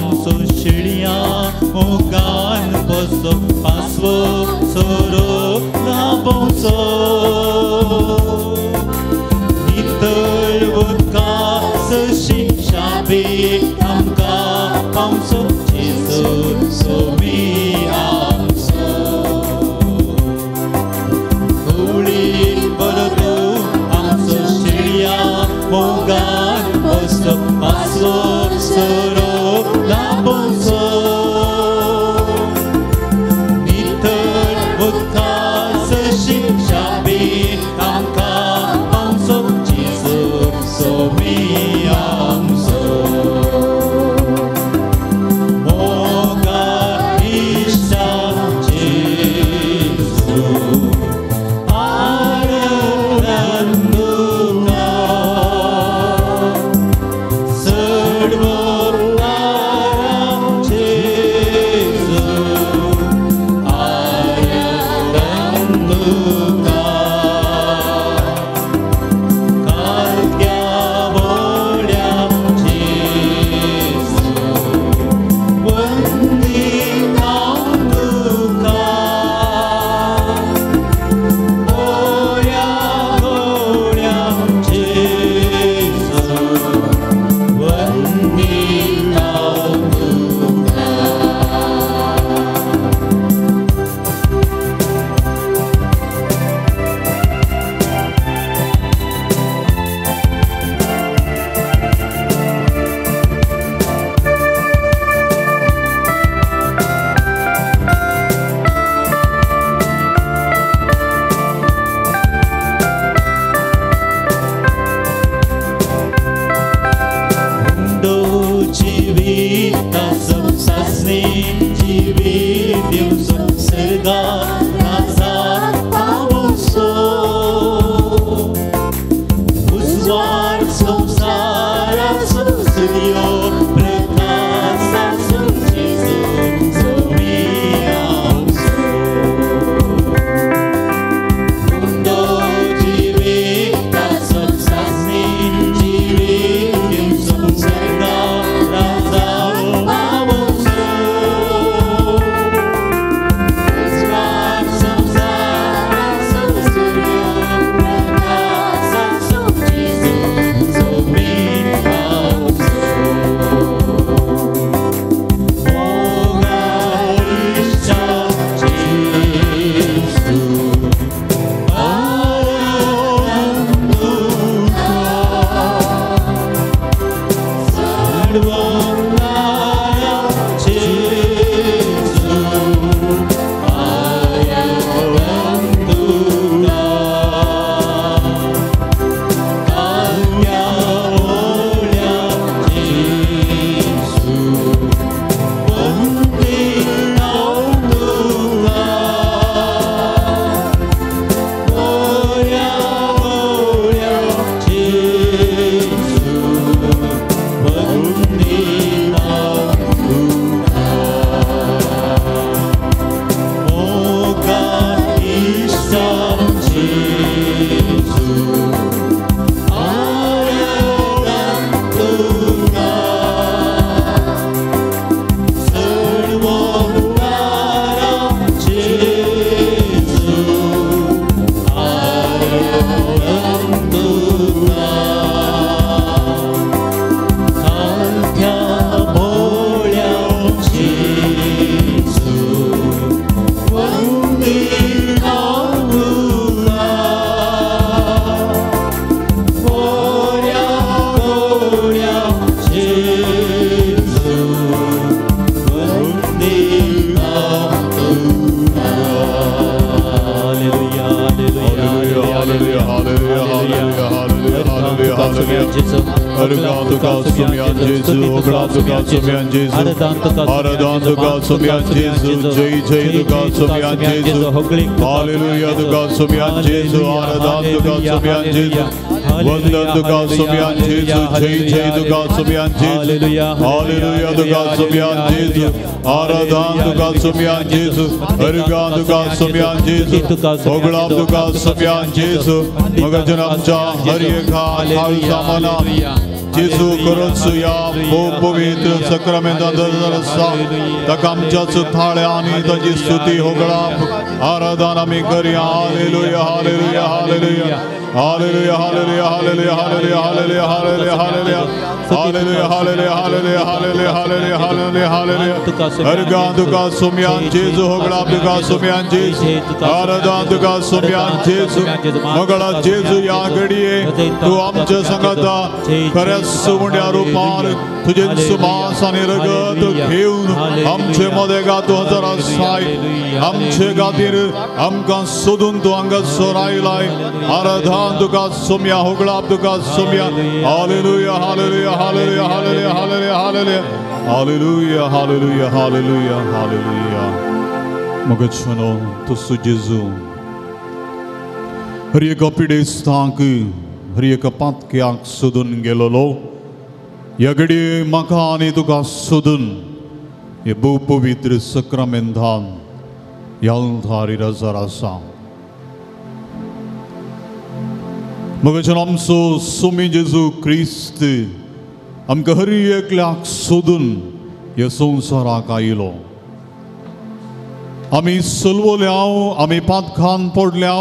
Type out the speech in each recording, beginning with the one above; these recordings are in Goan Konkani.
आमचो शिळया मोगान बसो पासवो सोरो लाबोवचो नितळ उदका सशी शाबी आमकां पावचो जेजू सोमी आमचो होळी बरो आमचो शिळया मोगान बसो पासवो सोरो लाबोवचो नितळ उदका सशी शाबी आमकां पावचो जेजू सोमी आमचो मोगा इश्टा जेजू आरदान तुका सडवोतारा जेजू आरदान तुका कालक्या बोल्या जेजू वंदिता तुका बोल्या गोड्या जेजू वंदिता तुका. उंडो जिविताचो सासणी जिवीत दिवचो सर्गा राजाक पावोवचो उजवाड संवसाराचो सुर्यो प्रकाशाचो जेजू सोमी आमचो उंडो जिविताचो सासणी जिवीत दिवचो सर्गा राजाक पावोवचो उजवाड संवसाराचो सुर्यो प्रकाशाचो जेजू सोमी आमचो मोगा इश्टा जेजू आरदान तुका सडवोतारा जेजू आरदान तुका कालक्या ओल्या जेजू वंदिता तुका ओल्या ओल्या जेजू वंदिता तुका मोगा इश्टा जेजू आरदान तुका सडवोतारा जेजू आरदान तुका कालक्या भोळ्या जेजू वंदिता तुका गोड्या गोड्या जेजू वंदिता तुका. Hallelujah hallelujah hallelujah hallelujah hallelujah hallelujah hallelujah hallelujah. अर्गां तुका सुम्यान जेजू होगळां तुका सुम्यान जेजू आराधान तुका सुम्यान जेजू जय जय तुका सुम्यान जेजू हालेलुया तुका सुम्यान जेजू आराधान तुका सुम्यान जेजू वंदन तुका सुम्यान जेजू जय जय तुका सुम्यान जेजू हालेलुया तुका सुम्यान जेजू आराधान तुका सुम्यान जेजू अर्गां तुका सुम्यान जेजू होगळां तुका सुम्यान जेजू मगजन आमच्या हर एका खालसा मना जेजू खरोच ह्या भोव पवित्र सक्रमेंतांत आसा ताका आमच्याच थाळ्या आनी ताजी स्तुती होगळाप आराधन आमी करया. Hallelujah hallelujah hallelujah hallelujah hallelujah hallelujah hallelujah hallelujah hallelujah hallelujah hallelujah hallelujah hallelujah hallelujah hallelujah hallelujah. अर्गां तुका सोम्यान जेजू होगळाप तुका सोम्यान जेजू आराधन तुका सोम्यान जेजू होगळा जेजू ह्या घडये तूं आमच्या सांगाता खऱ्याच मुंड्या रुपान तुजें मांस आनी रगत घेवन आमचे मदें तूं हजर आसाय. आमचे खातीर आमकां सोदून तूं हांगासर आयलाय. आराधन तुका सोम्या होगळाप तुका Saumya. Hallelujah hallelujah hallelujah hallelujah hallelujah hallelujah hallelujah hallelujah hallelujah hallelujah. मगचनो तुसो जेजू हर एका पिडेस्तांक हर एका पातक्याक सोदून गेलोलो ह्या घडये म्हाका आनी तुका सोदून हे भोव पवित्र सक्रमेंतान ह्या अल्तार हजर आसा. मगच्यान आमचो सोमी जेजू क्रिस्त आमकां हर एकल्याक सोदून ह्या संवसाराक आयलो. आमी सलवल्या, आमी पातखान पडल्या,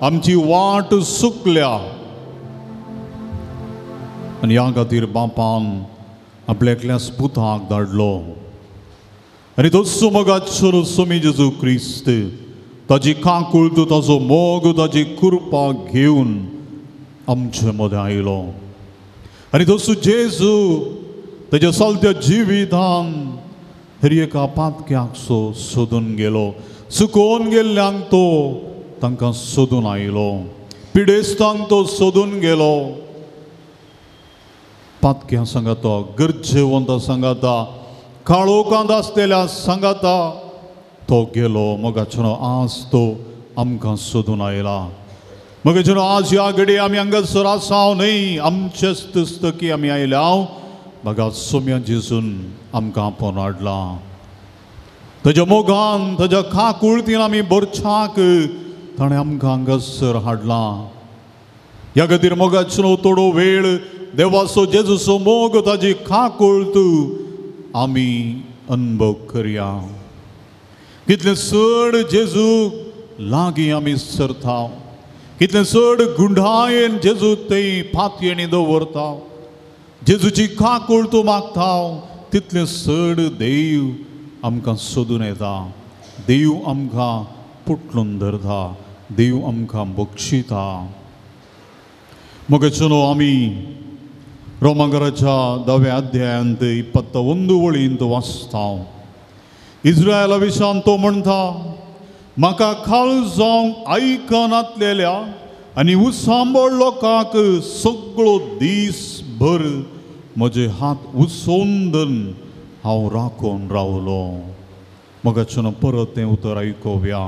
आमची वाट सुकल्या आनी ह्या खातीर बापान आपल्या एकल्याच पुताक धाडलो आनी तोच मोगाचो सोमी जेजू क्रिस्त ताजी काकूळत, ताजो मोग, ताजी कृपा घेवन आमचे मदें आयलो आनी तसो जेजू ताज्या चलत्या जिवितान हर एका पातक्याक सो सोदून गेलो. चुकोवन गेल्ल्यांक तो तांकां सोदून आयलो, पिडेस्तांक तो सोदून गेलो. पातक्यां सांगाता, गरजेवंता सांगाता, काळोखांत आसलेल्या सांगाता तो गेलो. मोगाचो आज तो आमकां सोदून आयला. मोगाचो आज ह्या घडये आमी हांगासर आसा न्हय, आमचेच पुस्तकी आमी आयल्या. म्हाका सोम्या जेजून आमकां आपोवन हाडला. ताज्या मोगान, ताज्या काकुळतीन आमी भरच्याक ताणें आमकां हांगासर हाडला. ह्या खातीर मोगाचो थोडो वेळ देवाचो जेजूचो मोग, ताजी काकुळत आमी अनुभव करया. कितलें चड जेजू लागीं आमी सरता, कितलें चड गुंडायेन जेजू थंय पातयेणी दवरता, जेजूची काकुळत मागता, तितलें चड देव आमकां सोदून येता. देव आमकां पुटलून धरता, देव आमकां बक्षिता. मोगाचो आमी रोमांगराच्या 10व्या अध्यायांत 21 वळींत वाचता. इस्रायला विशान तो म्हणटा, म्हाका खाल जावंक आयकनातलेल्या आनी उसांबळ लोकांक सगळो दीस भर म्हजे हात उसोवन धरून हांव राखून रावलो. मोगाचो परत तें उतर आयकुया.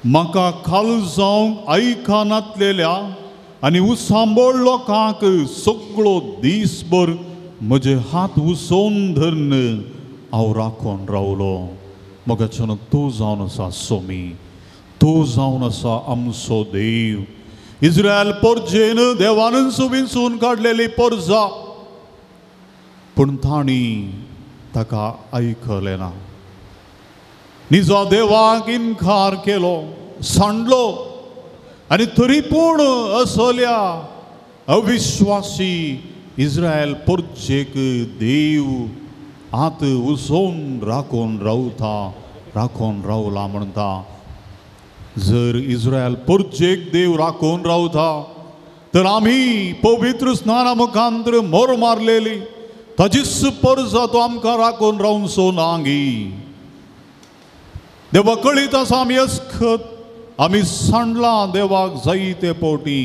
म्हाका खाल जावंक आयकनातलेल्या आनी उसांबळ लोकांक सगळो दीसभर म्हजे हात उसोवन धरून हांव राखून रावलो. मोगाचो तूं जावन आसा सोमी, तूं जावन आसा आमचो देव. इस्रायल पोरजेन देवानूच विंचून काडलेली पोरजा, पूण तांणी ताका आयकलें ना. निजा देवाक इनकार केलो, सांडलो आनी तरी पूण असल्या अविश्वासी इस्रायल पोरजेक देव हात उसोवन राखून रावता, राखून रावला म्हणटा. जर इस्रायल पोरजेक देव राखून रावता तर आमी पवित्र स्नाना मुखांतर मोर मारलेली ताजीच पोरजा तो आमकां राखून रावचो नागी. देवा कळीत आसा आमी अस्खत, आमी सांडलां देवाक जायते पोटी,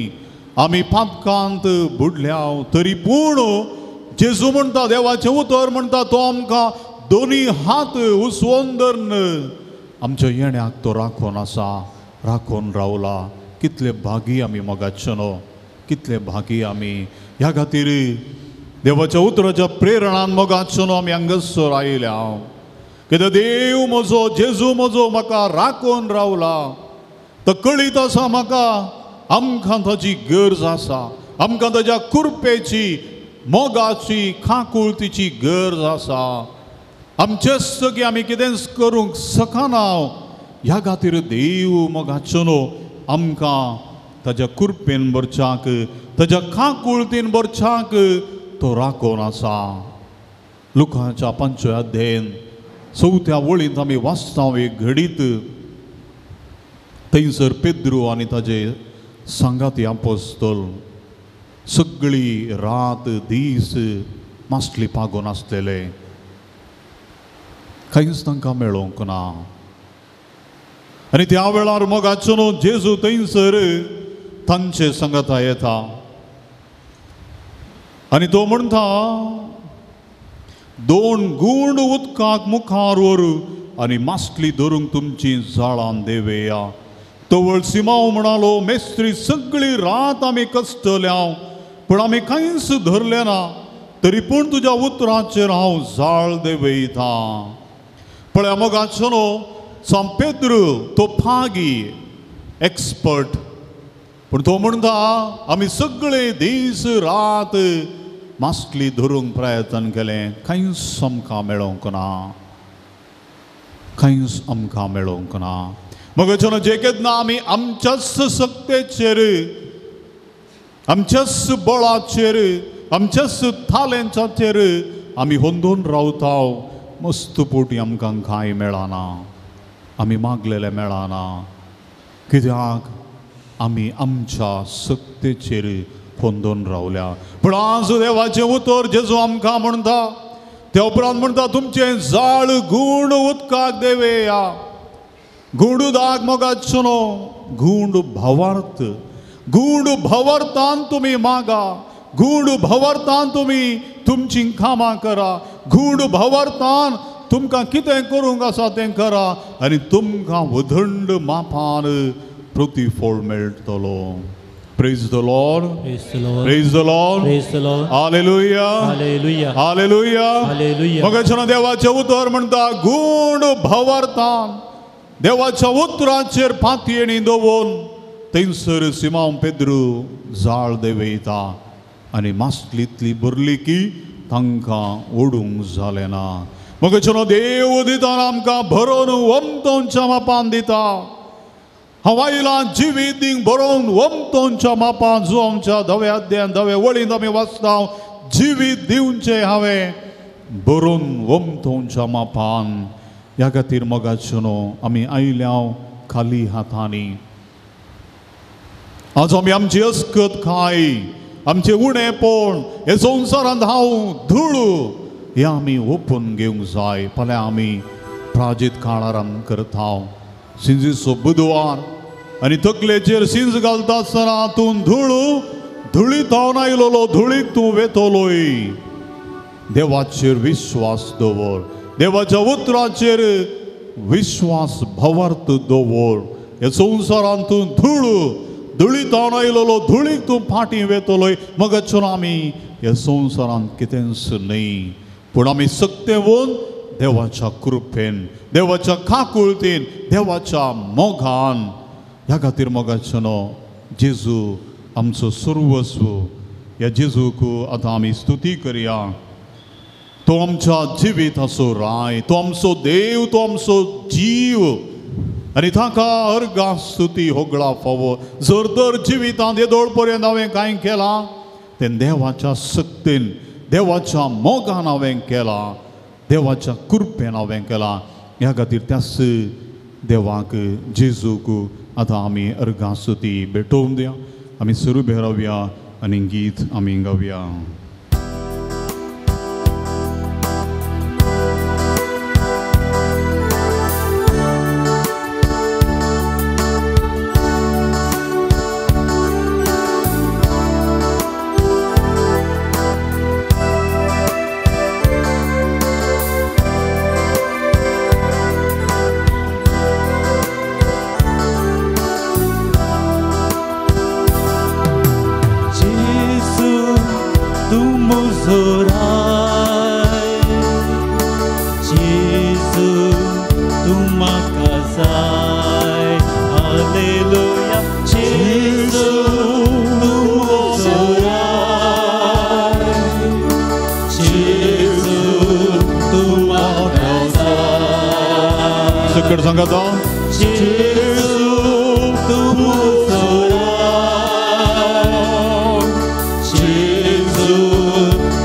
आमी पातकांत बुडल्या, तरी पूण जेजू म्हणटा, देवाचें उतर म्हणटा, तो आमकां दोनी हात उसवोन धरून आमच्या येण्याक तो राखून आसा, राखून रावला. कितले भागी आमी मोगाचो, कितले भागी आमी. ह्या खातीर देवाच्या उतराच्या प्रेरणान मोगाचो आमी हांगासर आयल्या. कित्याक देव म्हजो, जेजू म्हजो म्हाका राखून रावला. तो कळीत आसा म्हाका, आमकां ताजी गरज आसा, आमकां ताज्या कृपेची मोगाची काकुळतीची गरज आसा. आमचेच सगळीं आमी कितेंच करूंक शकना, ह्या खातीर देव मोगाचो न्हू आमकां ताज्या कृपेन भरच्याक, ताज्या काकुळतीन भरच्याक तो राखून आसा. लुकाच्या 5व्या अध्यायन 4थ्या वळींत आमी वाचता एक घडीत, थंयसर पेद्रू आनी ताजे सांगाती आपोस्तल सगळी रात दीस मासली पागोन आसलेले, कांयच तांकां मेळोंक ना. आनी त्या वेळार मोगाचो न्हू जेजू थंयसर तांचे सांगाता येता आनी तो म्हणटा, 2 गूंड उदकाक मुखार व्हरू आनी मासली धरूंक तुमची जाळां देवया. तवळ सिमांव म्हणालो, मेस्त्री सगळी रात आमी कश्टल्या पूण आमी कांयच धरलें ना, तरी पूण तुज्या उतराचेर हांव जाळ देवयता. पळया मोगाचो न्हू सांत पेद्रू तो फागी एक्सपर्ट, पूण तो म्हणटा आमी सगळे दीस रात मासली धरूंक प्रयत्न केलें, कांयच आमकां मेळोंक ना, कांयच आमकां मेळोंक ना. मग जे केन्ना आमी आमच्याच सक्तेचेर, आमच्याच बळाचेर, आमच्याच थालेंचाचेर आमी होंदून रावता, मस्त पोटी आमकां कांय मेळना, आमी मागलेलें मेळना. कित्याक आमी आमच्या सक्तेचेर होंदून रावल्या. पूण आज देवाचें उतर जेजू आमकां म्हणटा, त्या उपरांत म्हणटा तुमचें जाळ गूंड उदकाक देवया. गूंड उदक मोगाचो न्हू, गूंड भावार्थ, गूंड भावार्थान तुमी मागा, गूंड भावार्थान तुमी तुमचीं कामां करा, गूंड भावार्थान तुमकां कितें करूंक आसा तें करा आनी तुमकां उदंड मापान प्रतिफळ मेळटलो. Praise the Lord. Praise the Lord. Praise the Lord. Praise the Lord. Hallelujah. Hallelujah. Hallelujah. Hallelujah. मगाच्यान देवाचें उतर म्हणटा गूंड भावार्थान देवाच्या उतराचेर पातयेणी दवरून थंयसर सिमांव पेद्रू जाळ देवयता आनी मासली इतली भरली की तांकां ओडूंक जालें ना. मगाच्यान देव दिता आमकां भरोवन वमतोंच्या मापान दिता. हांव आयलां जिवीत दींक बरोवन वमतोंच्या मापान, जो आमच्या धव्या अध्यायान धव्या वळींत आमी वाचता, जिवीत दिवचें हांवें बरोवन वमतोंच्या मापान. ह्या खातीर मोगाचो न्हू आमी आयल्या खाली हातांनी. आज आमी आमची अस्कत खाय, आमचें उणेपण, हे संवसारांत हांव धुळू हें आमी ओपून घेवंक जाय. फाल्यां आमी प्राजीत काळार आमी करता सिंजीचो बुधवार आनी तकलेचेर सिंज घालता आसतना तूं धुळू, धुळी धांवन आयलोलो, धुळीक तूं वेतलोय. देवाचेर विश्वास दवर, देवाच्या उतराचेर विश्वास भावार्थ दवर. हे संवसारांत तूं धुळू, धुळी धांवन आयलोलो, धुळीक तूं फाटीं वेतलोय. मगच्यान आमी ह्या संवसारांत कितेंच न्हय, पूण आमी सक्तेवन देवाच्या कृपेन, देवाच्या काकुळतीन, देवाच्या मोगान. ह्या खातीर मोगाचो न्हू जेजू आमचो सर्वस्व. ह्या जेजूक आतां आमी स्तुती करया. तो आमच्या जिविताचो राय, तो आमचो देव, तो आमचो जीव आनी ताका अर्घा स्तुती होगळा फावो. जर तर जिवितांत येदोळ पर्यंत हांवें कांय केलां तें देवाच्या सक्तीन, देवाच्या मोगान हांवें केलां, देवाच्या कृपेन हांवें केलां. ह्या खातीर त्याच देवाक जेजूक आतां आमी अर्घा स्तुती भेटोवन दिया. आमी सुरू रावया आनी गीत आमी गावया. Hallelujah, Jesus, tu mozorai. सकट सांगाता जेजू तूं म्हजो राय जेजू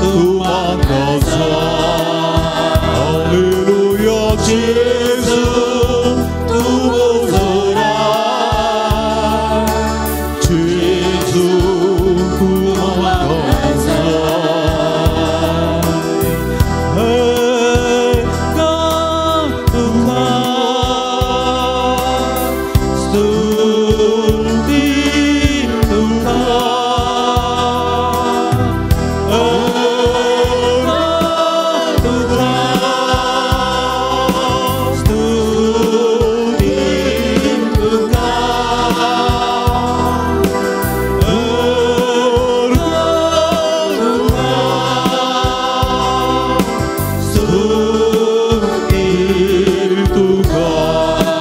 तूं म्हाका जाय हालेलुया जेजू तूं म्हजो राय जेजू तूं म्हाका जाय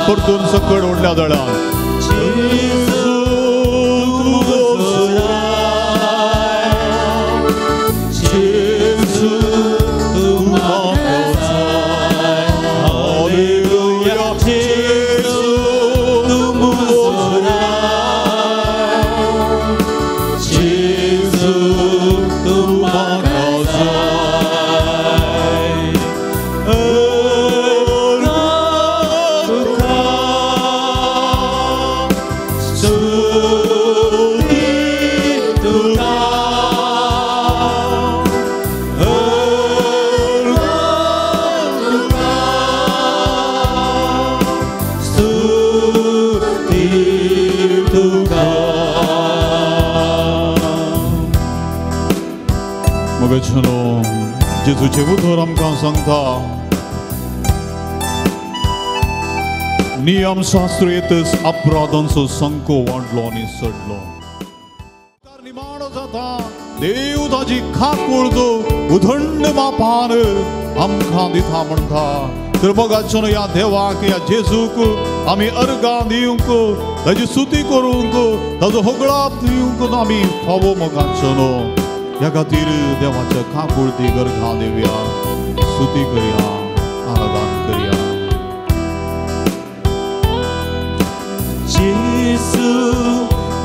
परतून सकट ओडल्या दळान जेजू तूं म्हजो राय जेजू तूं म्हाका जाय हालेलुया जेजू तूं म्हजो राय जेजू तूं म्हाका जाय मगेचनो जेजूचें उतर आमकां सांगता नियमशास्त्र येतच अपराधांचो संको वाडलो आनी सडलो निमाणो जाता देव ताजी खाकूळ उदंड मापान आमकां दिता म्हणटा तर मोगाचो ह्या देवाक ह्या जेजूक आमी अर्गां दिवंक ताजी स्तुती करूंक ताजो होगळाप दिवंक आमी फावो मोगाचो ह्या खातीर देवाच्या काकुळती अर्गां दिवया स्तुती करया आराधन करया. जेजू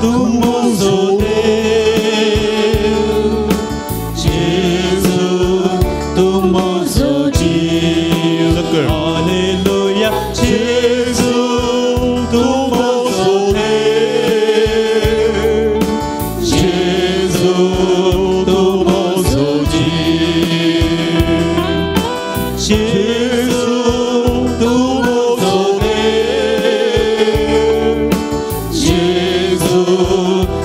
तूं म्हजो देव जेजू तूं म्हजो जीव हालेलुया जेजू तूं म्हजो देव जेजू तूं म्हजो जीव जेजू तूं म्हजो देव जेजू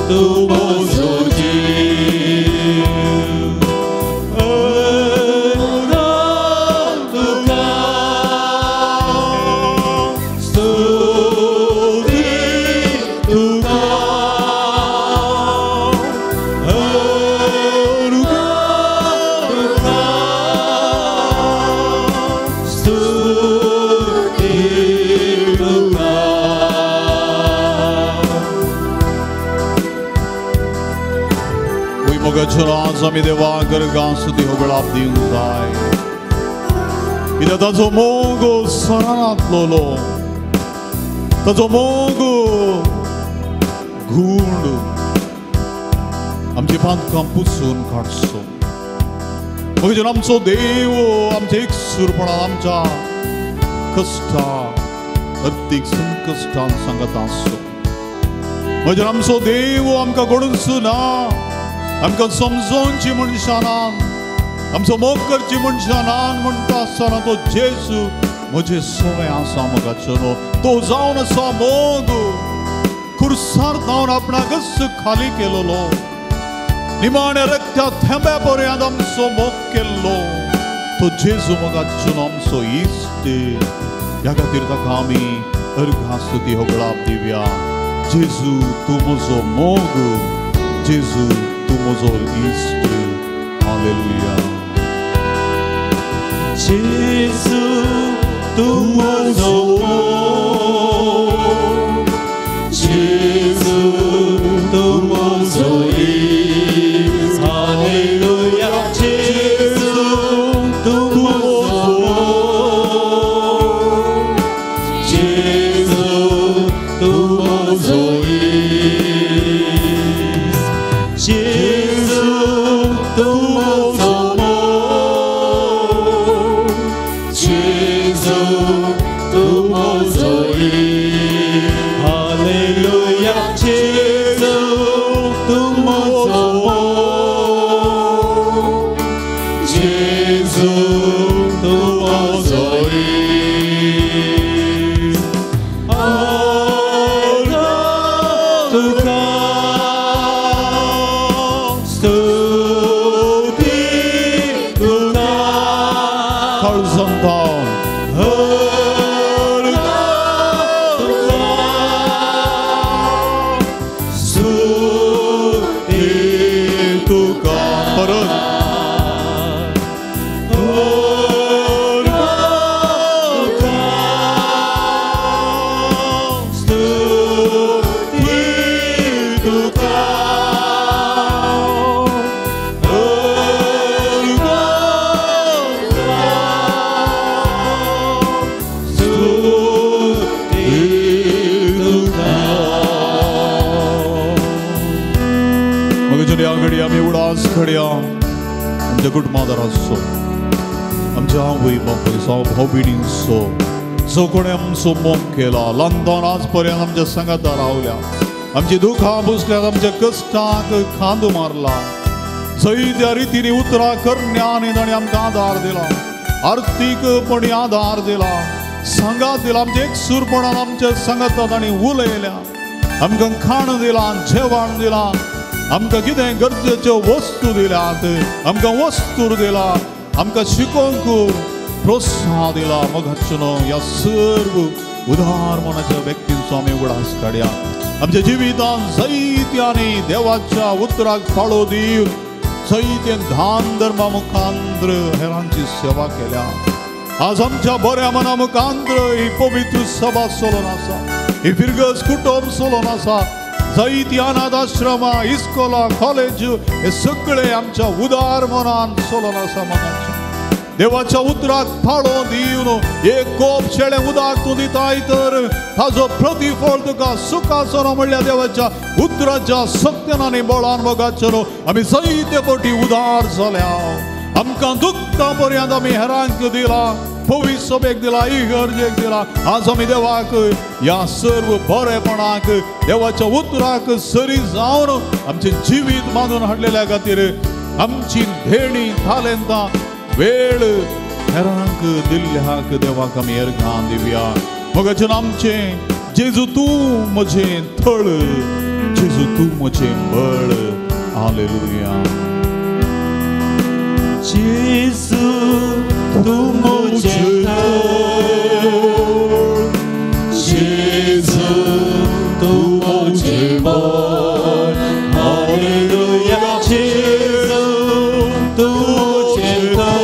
तूं म्हजो जीव अर्गां तुका स्तुती तुका अर्गां तुका स्तुती तुका. मोगाचो आज आमी देवाक अर्गां स्तुती होगळाप दिवंक जाय कित्याक ताजो मोग सरांतलो ताजो मोग गूण आमची पातकां पुसून काडचो. मोगाचो आमचो देव आमच्या एकसूरपणान आमच्या कश्टा अर्थीक संकश्टान सांगत आसचो. म्हजेर आमचो देव आमकां घडून ना आमकां समजोवची मनशां ना आमचो मोग करची मनशां ना म्हणटा आसतना तो जेजू म्हजे सवय आसा मोगाचो तो जावन आसा मोग खुर्सार जावन आपणाकच खाली केलोलो निमाण्या रक्त्या थेंब्या पर्यंत आमचो मोग केल्लो तो जेजू मोगाचो आमचो इश्ट. ह्या खातीर ताका आमी अर्घां स्तुती होगळाप दिवया. जेजू तूं म्हजो मोग जेजू तूं म्हजो इश्ट. हालेलुया. जेजू तूं म्हजो मोग जेजू तूं म्हजो इश्ट हालेलुया जेजू तूं म्हजो मोग जेजू तूं म्हजो इश्ट, हालेलुया जेजू तूं म्हजो मोग, जेजू तूं म्हजो इश्ट. आर्गां तुका स्तुती तुका, काळजांतावन आर्गां तुका स्तुती तुका, परत आर्गां तुका स्तुती तुका, आर्गां तुका स्तुती तुका. मग या घडी आमी उडास घडया आमच्या कुटुंबादाराचो, आमच्या आवय बापायचो, भाव भयणींचो, जो कोणें आमचो मोग केला ल्हानपण आज पर्यंत आमच्या सांगाता रावल्या, आमची दुखां पुसल्यात, आमच्या कश्टांक खांदो मारला, जय त्या रितीनी उतरां करण्यानी ताणें आमकां आदार दिला, आर्थीकपणी आदार दिला, सांगात दिला, आमच्या एकसूरपणान आमच्या सांगाता ताणें उलयल्या, आमकां खाण दिलां, जेवण दिलां, आमकां कितें गरजेच्यो वस्तू दिल्यात, आमकां वस्तू दिला, आमकां शिकोवंक प्रोत्साह दिला. मगाचो ह्या सर्व उदार मनाच्या व्यक्तींचो आमी उगडास काडया. आमच्या जिवितांत जैत्यानी देवाच्या उतराक पाळो दिवन जैते दान धर्मा मुखांत्र हेरांची सेवा केल्या. आज आमच्या बऱ्या मना मुखांत्र ही पवित्र सभा चलोवन आसा, ही फिरगज कुटुंब चलोवन आसा, जायती अनाथ आश्रमां, इस्कोलां, कॉलेज हे सगळे आमच्या उदार मनान चलोवन आसा. मनाच्या देवाच्या उतराक पाळो दिवन एक कोप शेळें उदक तूं दिताय तर ताजो प्रतिफळ तुका सुखाचो न्हू म्हणल्यार देवाच्या उतराच्या सत्यान आनी बळान मोगाचो न्हू आमी जायते पटी उदार जाल्या. आमकां दुखता पर्यंत आमी हेरांक दिला, पवित्र सभेक दिला, इगर्जेक दिला. आज आमी देवाक ह्या सर्व बरेपणाक देवाच्या उतराक सरी जावन आमचें जिवीत बांदून हाडलेल्या खातीर आमची धेणी तालेंतां वेळ हेरांक दिल्ल्याक देवाक आमी एरगां दिवया. मगाचें आमचें जेजू तूं म्हजें थळ, जेजू तूं म्हजें बळ. हालेलुया. जेजू तूं म्हजें थळ, जेजू तूं म्हजें बळ, हालेलुया जेजू तूं म्हजें थळ,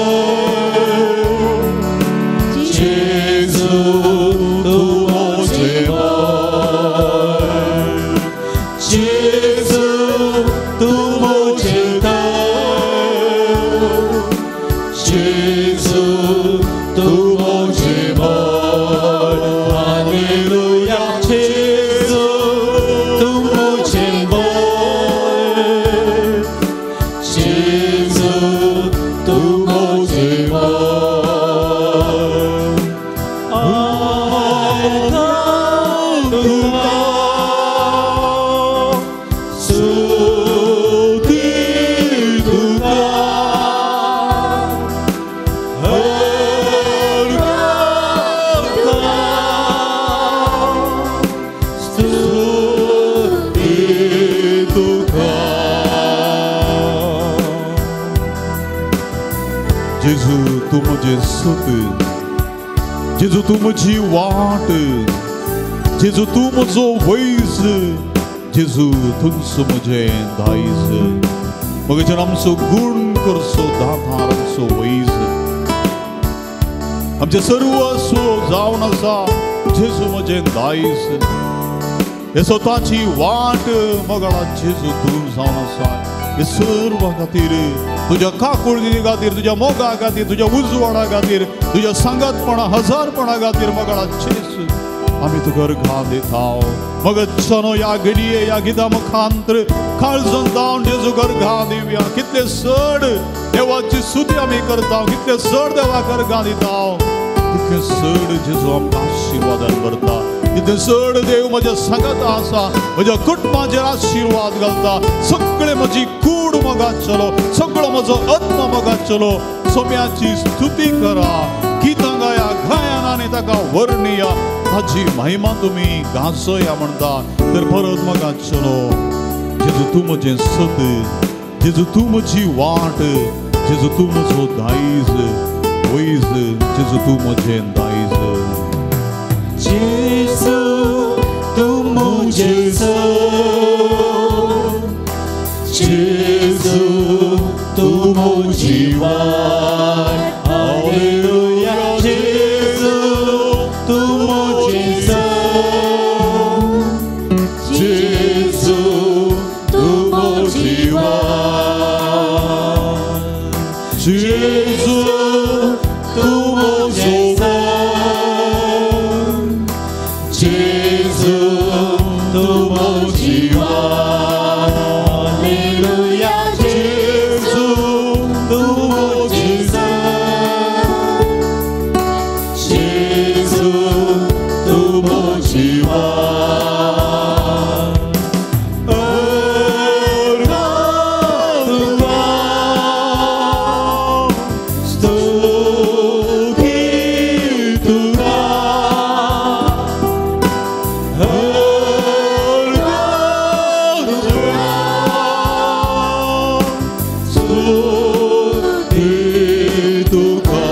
जेजू तूं म्हजें बळ, जेजू तूं म्हजें थळ, जेजू तूं म्हजें बळ, हालेलुया जेजू तूं म्हजें बळ, जेजू तूं म्हजें बळ. आर्गां तुका स्तुती तुका, आर्गां तुका स्तुती तुका. जेजू तूं म्हजें सत, जेजू तूं म्हजी वाट, जेजू तूं म्हजो वैज, जेजू तूंच म्हजें दायज. मगेच्यान आमचो गूण करचो दातार आमचो वैज, आमचें सर्वस्व जावन आसा जेजू म्हजें दायज. हे स्वताची वाट मगळा जेजू तूं जावन आसा. हे सर्व खातीर तुज्या काकुळटी खातीर, तुज्या मोगा खातीर, तुज्या उजवाडा खातीर, तुज्या सांगातपणा हजारपणा खातीर मगळा जेजू आमी तुका अर्घां दिता. मगच्छनो ह्या घडये ह्या गिता मुखांत्र काळजान जावन जेजूक अर्घां दिवया. कितले चड देवाची स्तुती आमी करता, कितले चड देवाक अर्घां दिता. तितकें चड जेजू आमकां आशिर्वादान भरता, तितलें चड देव म्हज्या सांगाता आसा, म्हज्या कुटुंबाचेर आशिर्वाद घालता। सगळे म्हजी कूड मोगात चलो, सगळो म्हजो आत्मा मोगात चलो। सोम्याची स्तुती करा, गितां गाया, गायन आनी ताका वर्णिया, ताजी महिमा तुमी गाजोया म्हणटा। तर परत मोगात चलो, जेजू तूं म्हजें सत, जेजू तूं म्हजी वाट, जेजू तूं म्हजो दायज, वैज, जेजू तूं म्हजें दायज। जेजू तूं म्हजें सत, जेजू तूं म्हजी वाट, हालेलुया। जेजू तूं म्हजें सत, जेजू तूं म्हजी वाट, जेजू तूं म्हजो वैज, जेजू तूं म्हजी वाट, हालेलुया। जेजू तूं म्हजें सत, जेजू तूं म्हजी वाट। अर्गां तुका, स्तुती तुका, अर्गां तुका, स्तुती तुका।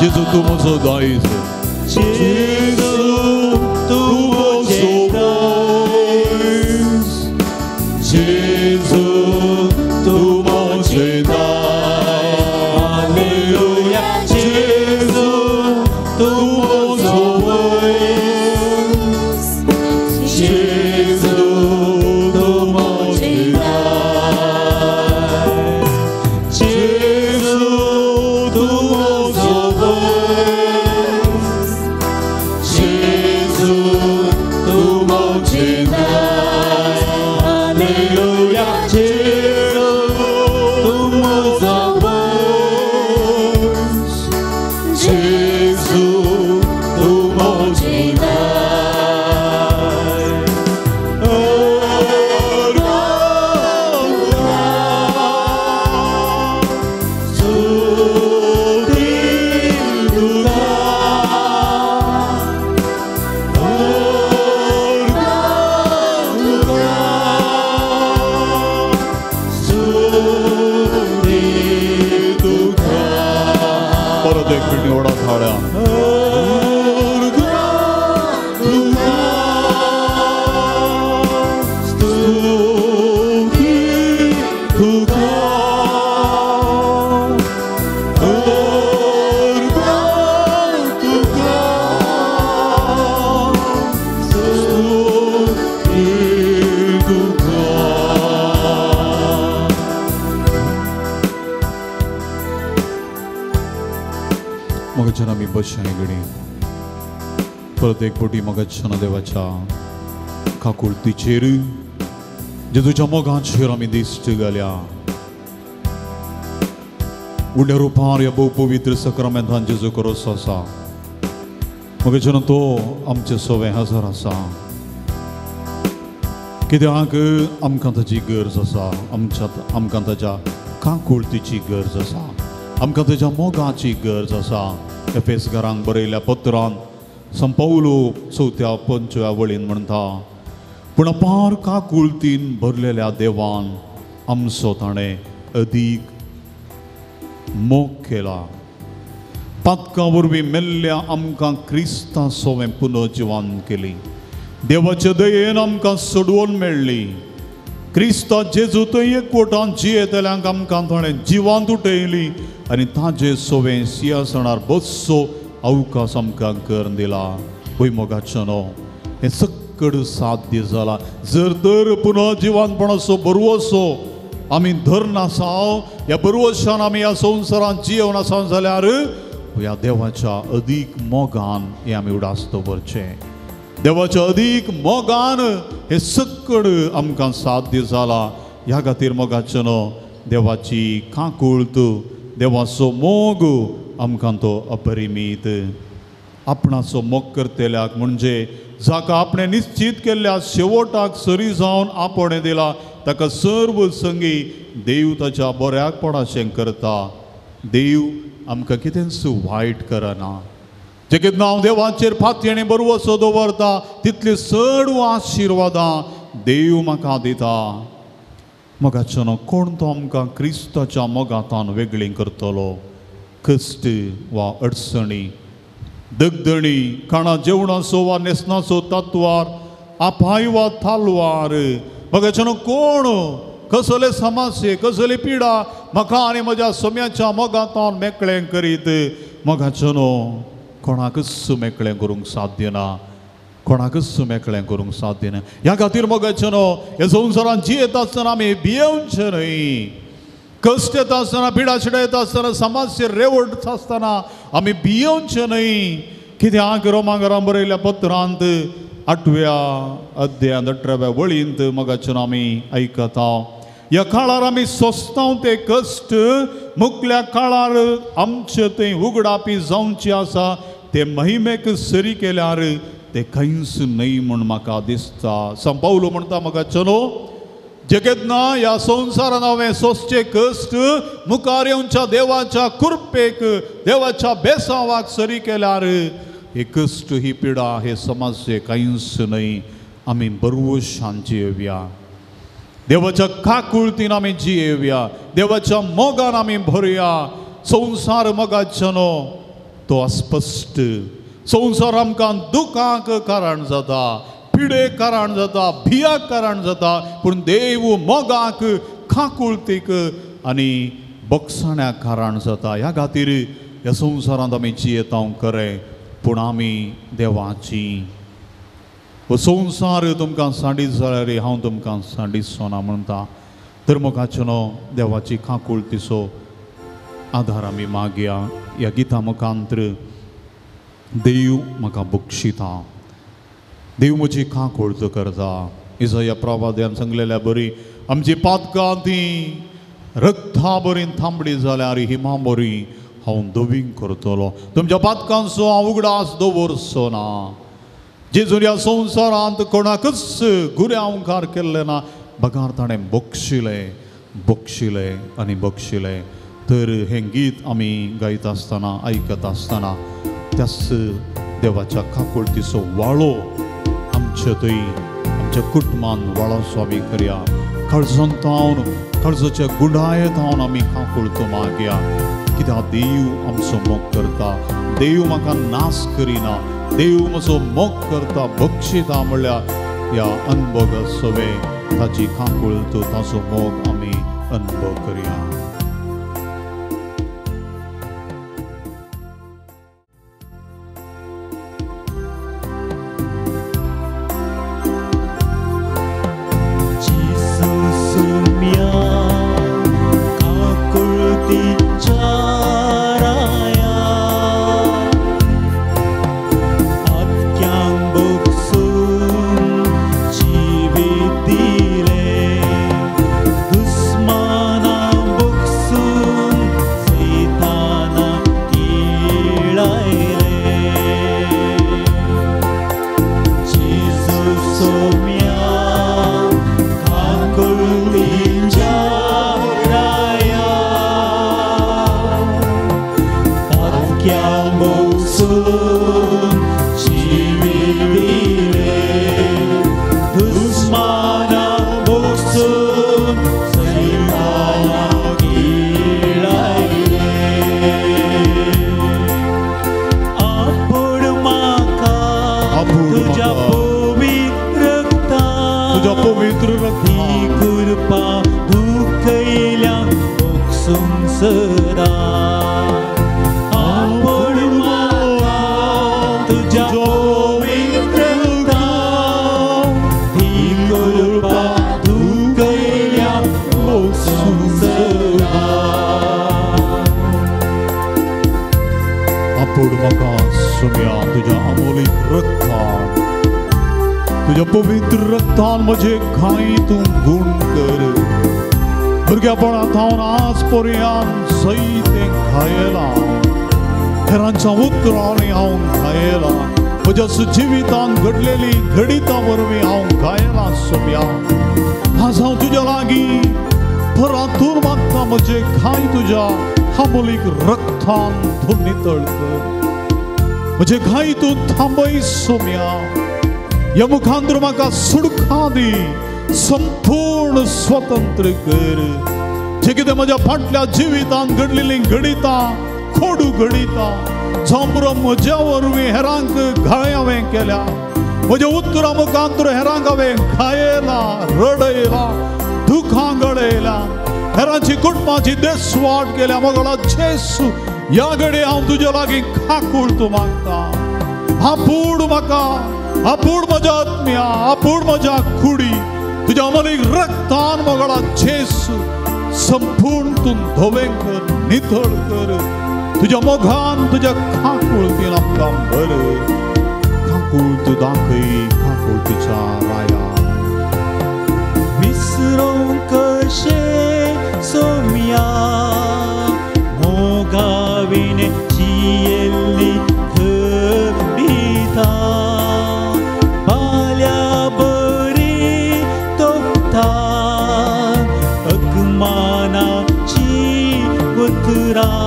जेजू तूं म्हजो दायज, जेजू तूं म्हजो दायज, जेजू तूं म्हजें दायज, हालेलुया। जेजू तूं म्हजो वैज, जेजू तूं म्हजें दायज, जेजू तूं म्हजो वैज, जेजू तूं म्हजें दायज, हालेलुया। जेजू तूं म्हजो वैज, जेजू तूं म्हजें दायज। अर्गां तुका, स्तुती तुका, अर्गां तुका, स्तुती तुका। परत एक मिनट व्हडा थाळ्या। अर्गां तुका, स्तुती तुका, अर्गां तुका, स्तुती तुका। मगाच्यान आमी बसया घडी परत एक फावटी मगाच्यान देवाच्या काकुळतीचेर, जेजूच्या मोगाचेर आमी दिश्ट घाल्या। उड्या रुपार ह्या भोव पवित्र सक्रामेंतान जेजू क्रिस्त आसा, मगाच्यान तो आमचे सवे हजर आसा। कित्याक आमकां ताजी गरज आसा, आमकां ताज्या काकुळतीची गरज आसा, आमकां ताज्या मोगाची गरज आसा। एफेसकारांक बरयल्या पत्रान संपवलो चवथ्या पंचव्या वळीन म्हणटा, पूण अपार काकुळतीन भरलेल्या देवान आमचो ताणें अदीक मोग केला। पातकां वरवीं मेल्ल्या आमकां क्रिस्ता सोवें पुनर्जिवन केली, देवाचे दयेन आमकां सोडवून मेळ्ळी। क्रिस्ता जेजू थंय एकवटान जियेतल्यांक आमकां ताणें जिवांत उठयली आनी ताजे सोवें सिंहासनार बसचो अवकाश आमकां करून दिला। हय मोगाचो न्हू, हें सक्कड साध्य जाला जर तर पुनर्जिवनपणाचो बरवसो आमी धरनासाव, ह्या बरवशान आमी ह्या संवसारांत जियेवन आसा जाल्यार ह्या देवाच्या अदीक मोगान हें आमी उडास दवरचें। देवाच्या अदीक मोगान हें सक्कड आमकां साध्य जाला। ह्या खातीर मोगाचो न्हू, देवाची काकुळत, देवाचो मोग आमकां तो अपरिमीत आपणाचो मोग करतल्याक म्हणजे जाका आपणें निश्चीत केल्ल्या शेवटाक सरी जावन आपणें दिला ताका सर्व संगी देव ताच्या बऱ्याकपणाचें करता. देव आमकां कितेंच वायट करना. जे केन्ना हांव देवाचेर फातयेणे बरवसो दवरता तितली चड आशिर्वादां देव म्हाका दिता. मोगाचो कोण तो आमकां क्रिस्ताच्या मोगांतान वेगळी करतलो? कश्ट वा अडचणी, दगदणी, खाणा जेवणाचो वा न्हेसणाचो तत्वार, आपाय वा थालवार, मोगाचो कोण कसले समस्ये कसली पिडा म्हाका आनी म्हज्या सम्याच्या मोगांतान मेकळें करीत? मोगाचो कोणाकच मेकळें करूंक साध्य ना, कोणाकच मेकळें करूंक साध्य ना. ह्या खातीर मोगाचो ह्या संवसारांत जियेता आसतना आमी भियेवचें न्हय. कश्ट येता आसतना, पिडा शिडा येता आसतना, समाजचेर रेवट आसतना आमी भियेवचें न्हय. कित्याक रोमांगरां बरयल्ल्या पत्रांत 8व्या अध्यायांत 18व्या वळींत मोगाचो आमी आयकता, ह्या काळार आमी सोंसता ते कश्ट मुखल्या काळार आमचे थंय उगडापी जावचे आसा ते महिमेक सरी केल्यार ते कांयच न्हय म्हूण म्हाका दिसता. संपावलो म्हणटा मोगाचो जे केन्ना ह्या संवसारान हांवें सोंसचे कश्ट मुखार येवच्या देवाच्या कृपेक देवाच्या बेसावाक सरी केल्यार हे कश्ट ही पिडा हे समस्ये कांयच न्हय. आमी बरवशान जियेवया, देवाच्या काकुळतीन आमी जियेवया, देवाच्या मोगान आमी भरुया. संवसार मोगाचो तो अस्पश्ट, संवसार आमकां दुखाक कारण जाता, पिडेक कारण जाता, भियाक कारण जाता, पूण देव मोगाक काकुळतीक आनी बक्षाण्याक कारण जाता. ह्या खातीर ह्या संवसारांत आमी जियेता खरें, पूण आमी देवाची. हो संवसार तुमकां सांडीत जाल्यार हांव तुमकां सांडीचो ना म्हणटा. तर मोगाचो न्हू देवाची काकुळतीचो आदार आमी मागया. ह्या गिता मुखांतर देव म्हाका बक्षिता, देव म्हजी काकुळत करता. इजया प्रवाद्यान सांगलेल्या बरी आमची पातकां ती रक्ता बरी थांबडी जाल्यार हिमा बरी हांव धवींग करतलो. तुमच्या पातकांचो हांव उगडास दवरचो ना. जेजून ह्या संवसारांत कोणाकच गुऱ्यांवकार केल्लें ना, बगार ताणें बक्षिलें, बक्षिलें आनी बक्षिलें. तर हें गीत आमी गायता आसतना आयकता आसतना त्याच देवाच्या काकुळतीचो वाळो आमच्या थंय आमच्या कुटुंबान वाळोचो आमी करया. काळजांत तावन काळजाच्या गुंडायेत हांव आमी काकुळतो मागया. कित्याक देव आमचो मोग करता, देव म्हाका नाश करिना, देव म्हजो मोग करता, बक्षिता म्हणल्यार ह्या अनभोगा सवे ताची काकुळत ताचो मोग आमी अनुभव करया. तुझ्या पवित्र रक्तान म्हजे घाई तूं गुण कर. भुरग्यापणांत हांव आज पर्यंत सैतें घायलां, हेरांच्या उतरांनी हांव घायला, म्हज्या जिवितान घडलेली घडितां वरवीं हांव घायला सोम्या. आज हांव तुज्या लागीं परातून मागता, म्हजे घाय तुज्या हांबोलीक रक्तान धुवन नितळ कर, म्हजे घाय तूं थांबय सोम्या. ह्या मुखांतर म्हाका सुडका दी, संपूर्ण स्वतंत्र कर. जे कितें म्हज्या फाटल्या जिवितान घडलेलीं घडितां, खोडू घडितां, जावं म्हज्या वरवीं हेरांक घाय हांवें केल्या, म्हज्या उतरां मुखांतर हेरांक हांवें घायला, रडयला, दुखां गळयला, हेरांची कुटुंबाची देसवाट केल्या. मोगळा जेसू, ह्या घडये हांव तुज्या लागीं काकूळ तूं मागता. आपूड म्हाका, आपूड म्हज्या आत्म्या, आपूड म्हज्या कुडी, तुज्या अमलीक रक्तान मोगळा जेसू संपूर्ण तूं धवें कर, नितळ कर. तुज्या मोगान तुज्या काकुळतीन आमकां बरें काकूळ तूं दाखय, काकुळतीच्या राया. विसरूंक कशें सोम्या मोगाविन जियेल्ली घडितां, बाल्या बरी तोपता अगमानाची उतरां,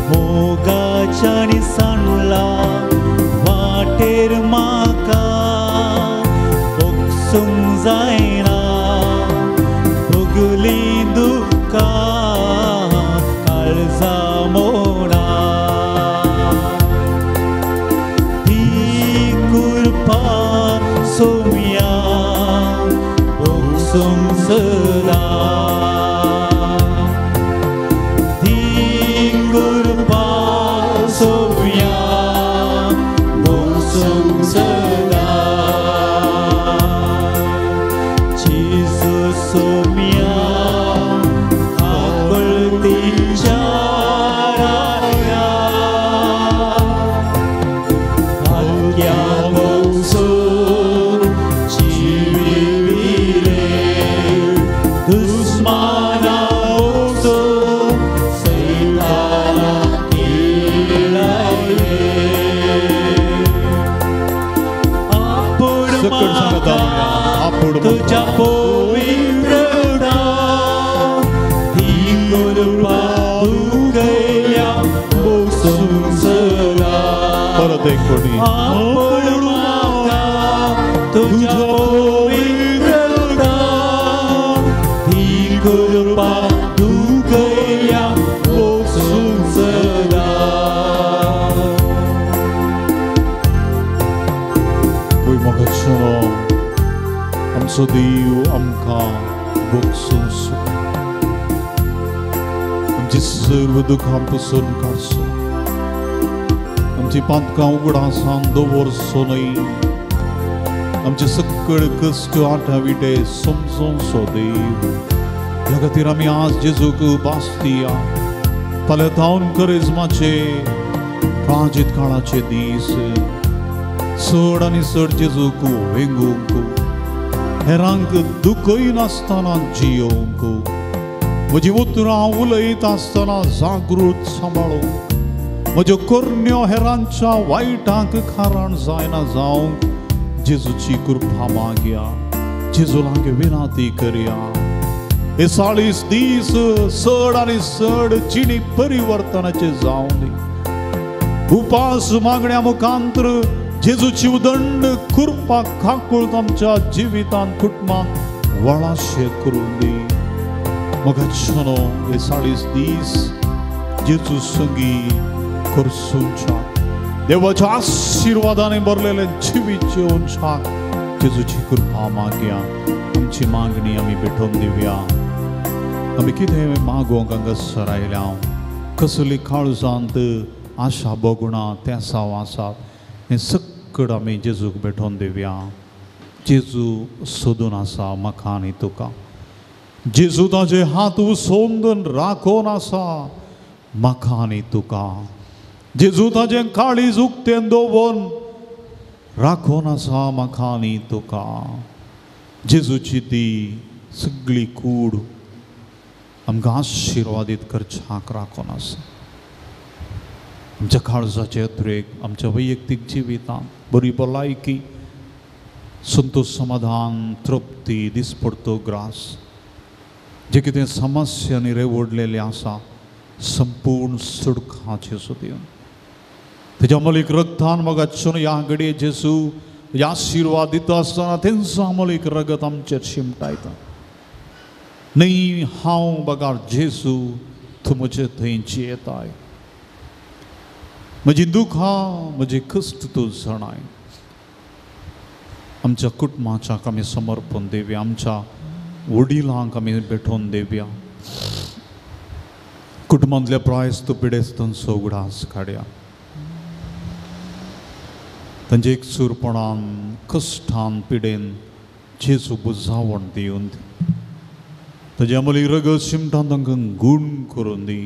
मोगाच्यानी सांडला वाटेर म्हाका भोगसूंक जायना, भोगलीं दुकां काळजा मोडा. ती कृपा सोम्या भोगसूंक सदां, ती कृपा सोम्या भोगसूंक सदां. जेजू सोम्या काकुळतीच्या राया, भाग्या भोगसून जिविले, दुस्माना भोगसून सैताना किळायले. आपूड सकट सांगता म्हाका आपूड तुज्या पवित्रता, ती कृपा दुखयल्या भोगसूंक सदां. परत एक कोटी. आपूड म्हाका तुज्या पवित्रता, ती कृपा दुखयल्या भोगसूंक सदां. भुंयमोगाचो आमचो देव आमकां भोगसूंक, आमची सर्व दुखां पसून काडचो, आमची पातकां उगडासान दवरचो न्हय, आमचे सकळ कश्ट आठाविटे समजोवचो देव. ह्या खातीर आमी आज जेजूक बास्तिया. फाल्यां धांवन करेजमाचे प्राजित काळाचे दीस चड आनी चड जेजूक वेंगूंक, हेरांक दुखय नासतना जियोवंक, म्हजी उतरां उलयत आसतना जागृत सांबाळूंक, म्हज्यो करण्यो हेरांच्या वायटांक कारण जायना जावंक जेजूची कृपा मागया, जेजू लागीं विनंती करया. हे 40 दीस चड आनी चड जिणी परिवर्तनाचे जावं दी. उपास मागण्या मुखांतर जेजूची उदंड कृपा काकूळत आमच्या जिवितान कुटुंबान वळाशे करून दी. मोगाचो हे 40 दीस जेजू संगी करसूंच्या देवाच्या आशिर्वादाने भरलेले जिवीत जेवच्या जेजूची कृपा मागया. आमची मागणी आमी भेटोवन दिवया. आमी कितें मागोवंक हांगासर आयल्या, कसली काळजांत आशा भोगणां तेसांव आसात, हें सकड आमी जेजूक भेटोवन दिवया. जेजू सोदून आसा म्हाका आनी तुका. जेजू ताजे हात उसोवन राखोवन आसा म्हाका आनी तुका. जेजू ताजें काळीज उक्तें दवरून राखोवन आसा म्हाका आनी तुका. जेजूची ती सगळी कूड आमकां आशिर्वादीत करच्याक राखून आसा. आमच्या काळजाचे उद्रेक, आमच्या वैयक्तीक जिवितांत बरी भलायकी, संतोष, समाधान, तृप्ती, दिसपडतो ग्रास, जे कितें समस्यांनी रेवडलेलें आसा संपूर्ण सुडखाचें सुद्दां तेज्या अमलीक रगतान मोगाचो ह्या घडये जेजू आशिर्वाद दिता आसतना तेंचो अमलीक रगत आमचेर शिमटायता. न्ही हांव बगार जेजू तूं म्हजे थंय जियेताय, म्हजी दुखां म्हजी कश्ट तूं जाणाय. आमच्या कुटुंबाच्याक आमी समर्पण दिवया, आमच्या वडिलांक आमी भेटोवन दिवया, कुटुंबांतल्या प्रायस्त पिडेस्तांचो उगडास काडया, तांचे एकसूरपणान कश्टान पिडेन जेजू बुजावण दिवन ताजे अमली रगत शिमटान तांकां गूण करून दी.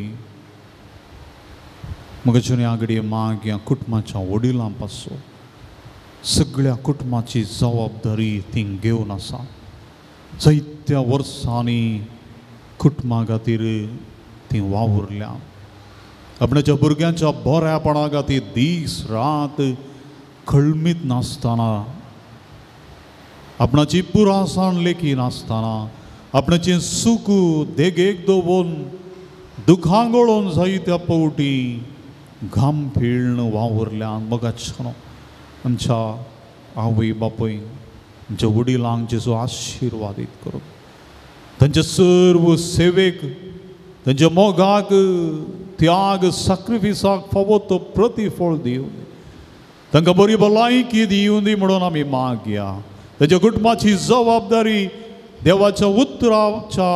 म्हज्या आगडी मागया कुटुंबाच्या वडिलां पासून सगळ्या कुटुंबाची जबाबदारी ती घेवन आसा. जायत्या वर्सांनी कुटुंबा खातीर ती वावुरल्या, आपणाच्या भुरग्यांच्या बऱ्यापणा खातीर दीस रात खळमीत नासतना, आपणाची पुरासाण लेखी नासतना, आपणाचें सूख देगेक दवरून दुखां गळोवन जायत्या पावटी घाम पिळ्ण वावुरल्यान. मोगाचो आमच्या आवय बापूय आमच्या वडिलांक जेजू आशिर्वादीत करून तांच्या सर्व सेवेक, तांच्या मोगाक, त्याग, साक्रिफिसाक फावो तो प्रतिफळ दिवन तांकां बरी भलायकी दिवन दी म्हणून आमी मागया. तांच्या कुटुंबाची जबाबदारी देवाच्या उतराच्या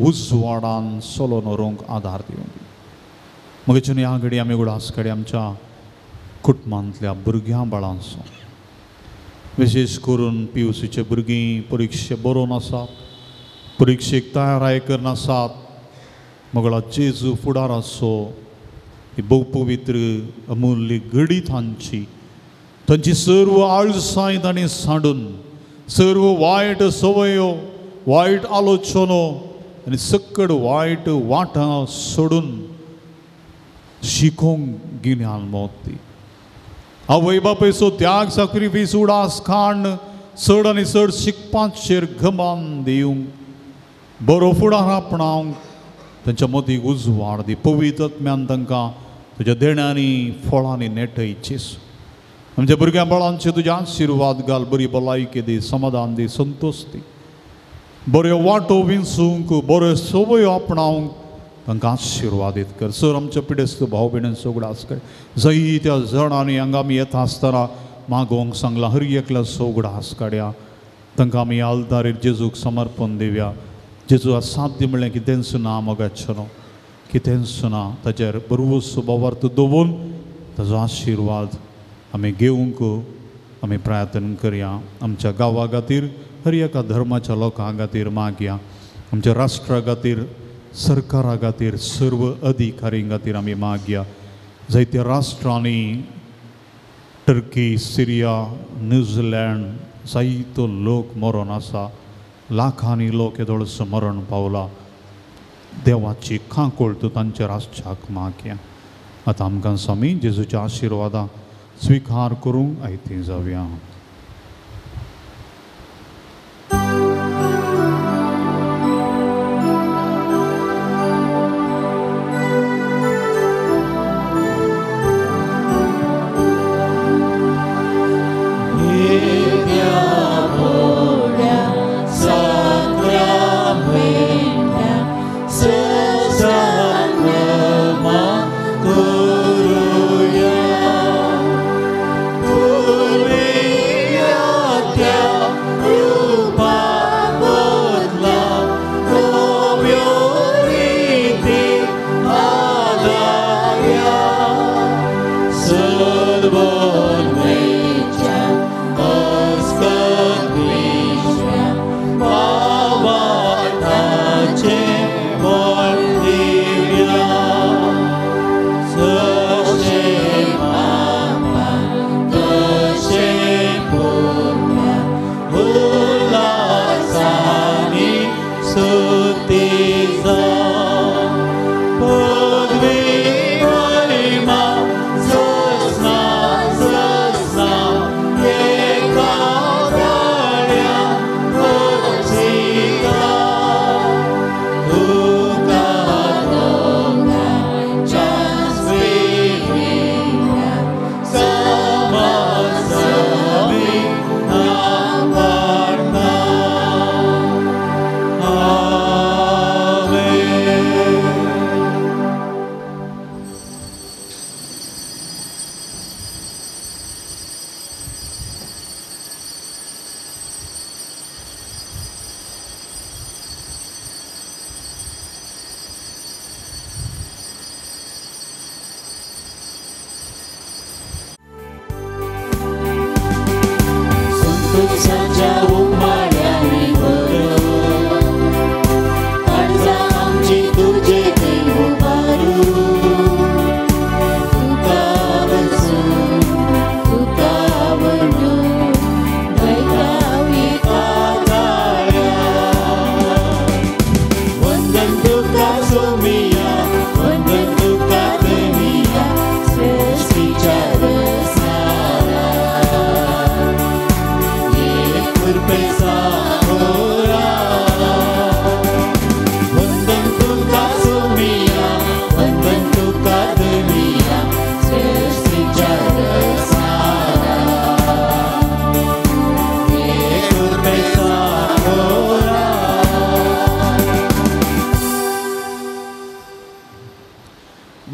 उजवाडान चलोवन व्हरूंक आदार दिवन दी. मगेच्यान ह्या घडी आमी उगडास काडया आमच्या कुटुंबांतल्या भुरग्यां बाळांचो, विशेष करून पी यू सीचे भुरगीं परिक्षे बरोवन आसात, परिक्षेक तयाराय करून आसात. मगळा जेजू फुडाराचो ही भोव पवित्र अमूल्य घडी तांची, तांची सर्व आळसाय तांणी सांडून सर्व वायट संवयो, वायट आलोचनो आनी सकड वायट वाटां सोडून शिकोवंक गिन्यान मोती. आवय बापायचो त्याग, साक्रिफीस, उडास खाण चड आनी चड शिकपाचेर गमान दिवंक, बरो फुडार आपणावंक तांच्या मतीक उजवाड दी. पवित्र आत्म्यान तांकां तुज्या देण्यांनी फळांनी नेटय. जेजू आमच्या भुरग्यां बाळांचे तुज्या आशिर्वाद घाल, बरी भलायकी दी, समाधान दी, संतोश दी, बऱ्यो वाटो विंचूंक, बऱ्यो संवयो आपणावंक तांकां आशिर्वादीत कर. सर आमच्या पिडेस्त भाव भयणींचो उगडास कर. जायत्या जाणांनी हांगा आमी येता आसतना मागोवंक सांगलां, हर एकल्याचो उगडास काडया, तांकां आमी आल्तारीर जेजूक समर्पण दिवया. जेजू असाध्य म्हणलें कितेंच ना मोगाचें न्हू, कितेंच ना, ताचेर बरवस भावार्थ दवरून ताजो आशिर्वाद आमी घेवंक आमी प्रयत्न करया. आमच्या गांवा खातीर, हर एका धर्माच्या लोकां खातीर मागया, आमच्या राष्ट्रा खातीर, सरकारा खातीर, सर्व अधिकारीं खातीर आमी मागया. जायत्या राष्ट्रांनी टर्की, सिरिया, न्यूझिलँड जायतो लोक मरोन आसा, लाखांनी लोक येदोळसो मरण पावला. देवाची खांकोळ तूं तांच्या राष्ट्राक मागया. आतां आमकां स्वामी जेजूच्या आशिर्वादा स्विकार करूंक आयती जावया. Sultania.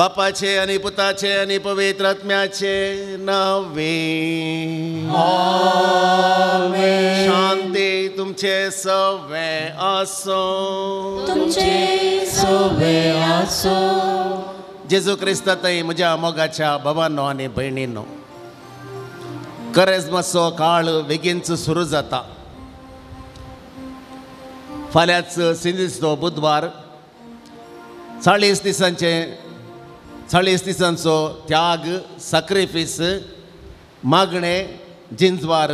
बापाचे आनी पुताचे आनी पवित्र आत्म्याचे नावे आमेन। शांती तुमचे सवे आसो, तुमचे सवे आसो। जेजू क्रिस्ता थंय म्हज्या मोगाच्या बाबांनो आनी भयणींनो, करेज्माचो काळ बेगीनच सुरू जाता। फाल्यांच सिंदीचो बुधवार 40 दिसांचो त्याग, साक्रिफीस, मागणे, जिंजवार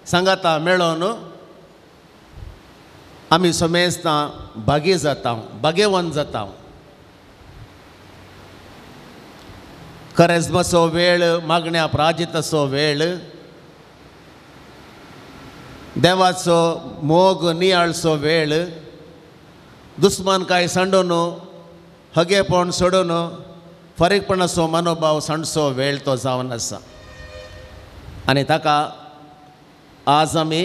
सांगाता मेळोवन आमी समेस्तां भागी जाता, भाग्यवान जाता। करेज्माचो वेळ, मागण्या प्राजिताचो वेळ, देवाचो मोग नियाळचो वेळ, दुस्मान काय सांडून, हगेपण सोडून, फारीकपणाचो मनोभाव सांडचो वेळ तो जावन आसा। आनी ताका आज आमी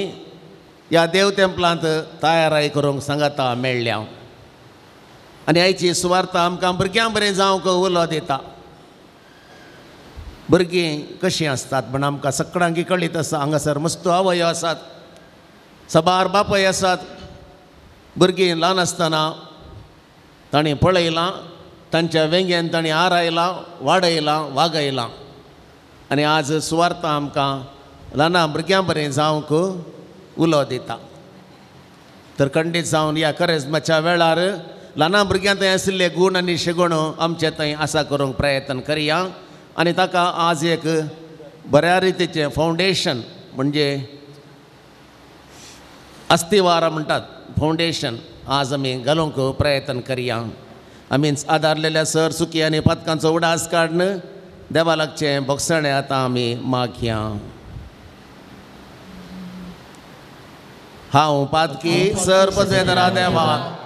ह्या देव तेंपलांत तयाराय करूंक सांगाता मेळ्ळ्या। आनी आयची सुवार्ता आमकां भुरग्यां बरें जावंक उलो दिता। भुरगीं कशीं आसतात म्हण आमकां सगळ्यांक कळीत आसा। हांगासर मस्त आवयो आसात, सबार बापय आसात। भुरगीं ल्हान आसतना तांणी पळयलां, तांच्या वेंगेन तांणी आरायलां, वाडयलां, वागयलां। आनी आज सुवार्ता आमकां ल्हान भुरग्यां बरें जावंक उलो दिता। तर खंडीत जावन ह्या करेज्माच्या वेळार ल्हान भुरग्यां थंय आशिल्ले गूण आनी शिगुण आमचे थंय आसा करूंक प्रयत्न करया। आनी ताका आज एक बऱ्या रितीचें फावंडेशन, म्हणजे अस्तिवार म्हणटात, फावंडेशन आज आमी घालूंक प्रयत्न करया। आमी आदारलेल्या सर सुकी आनी पातकांचो उडास काडून देवा लागचें भोगसणें आतां आमी मागया। हांव पातकी सर पदवेधरा देवा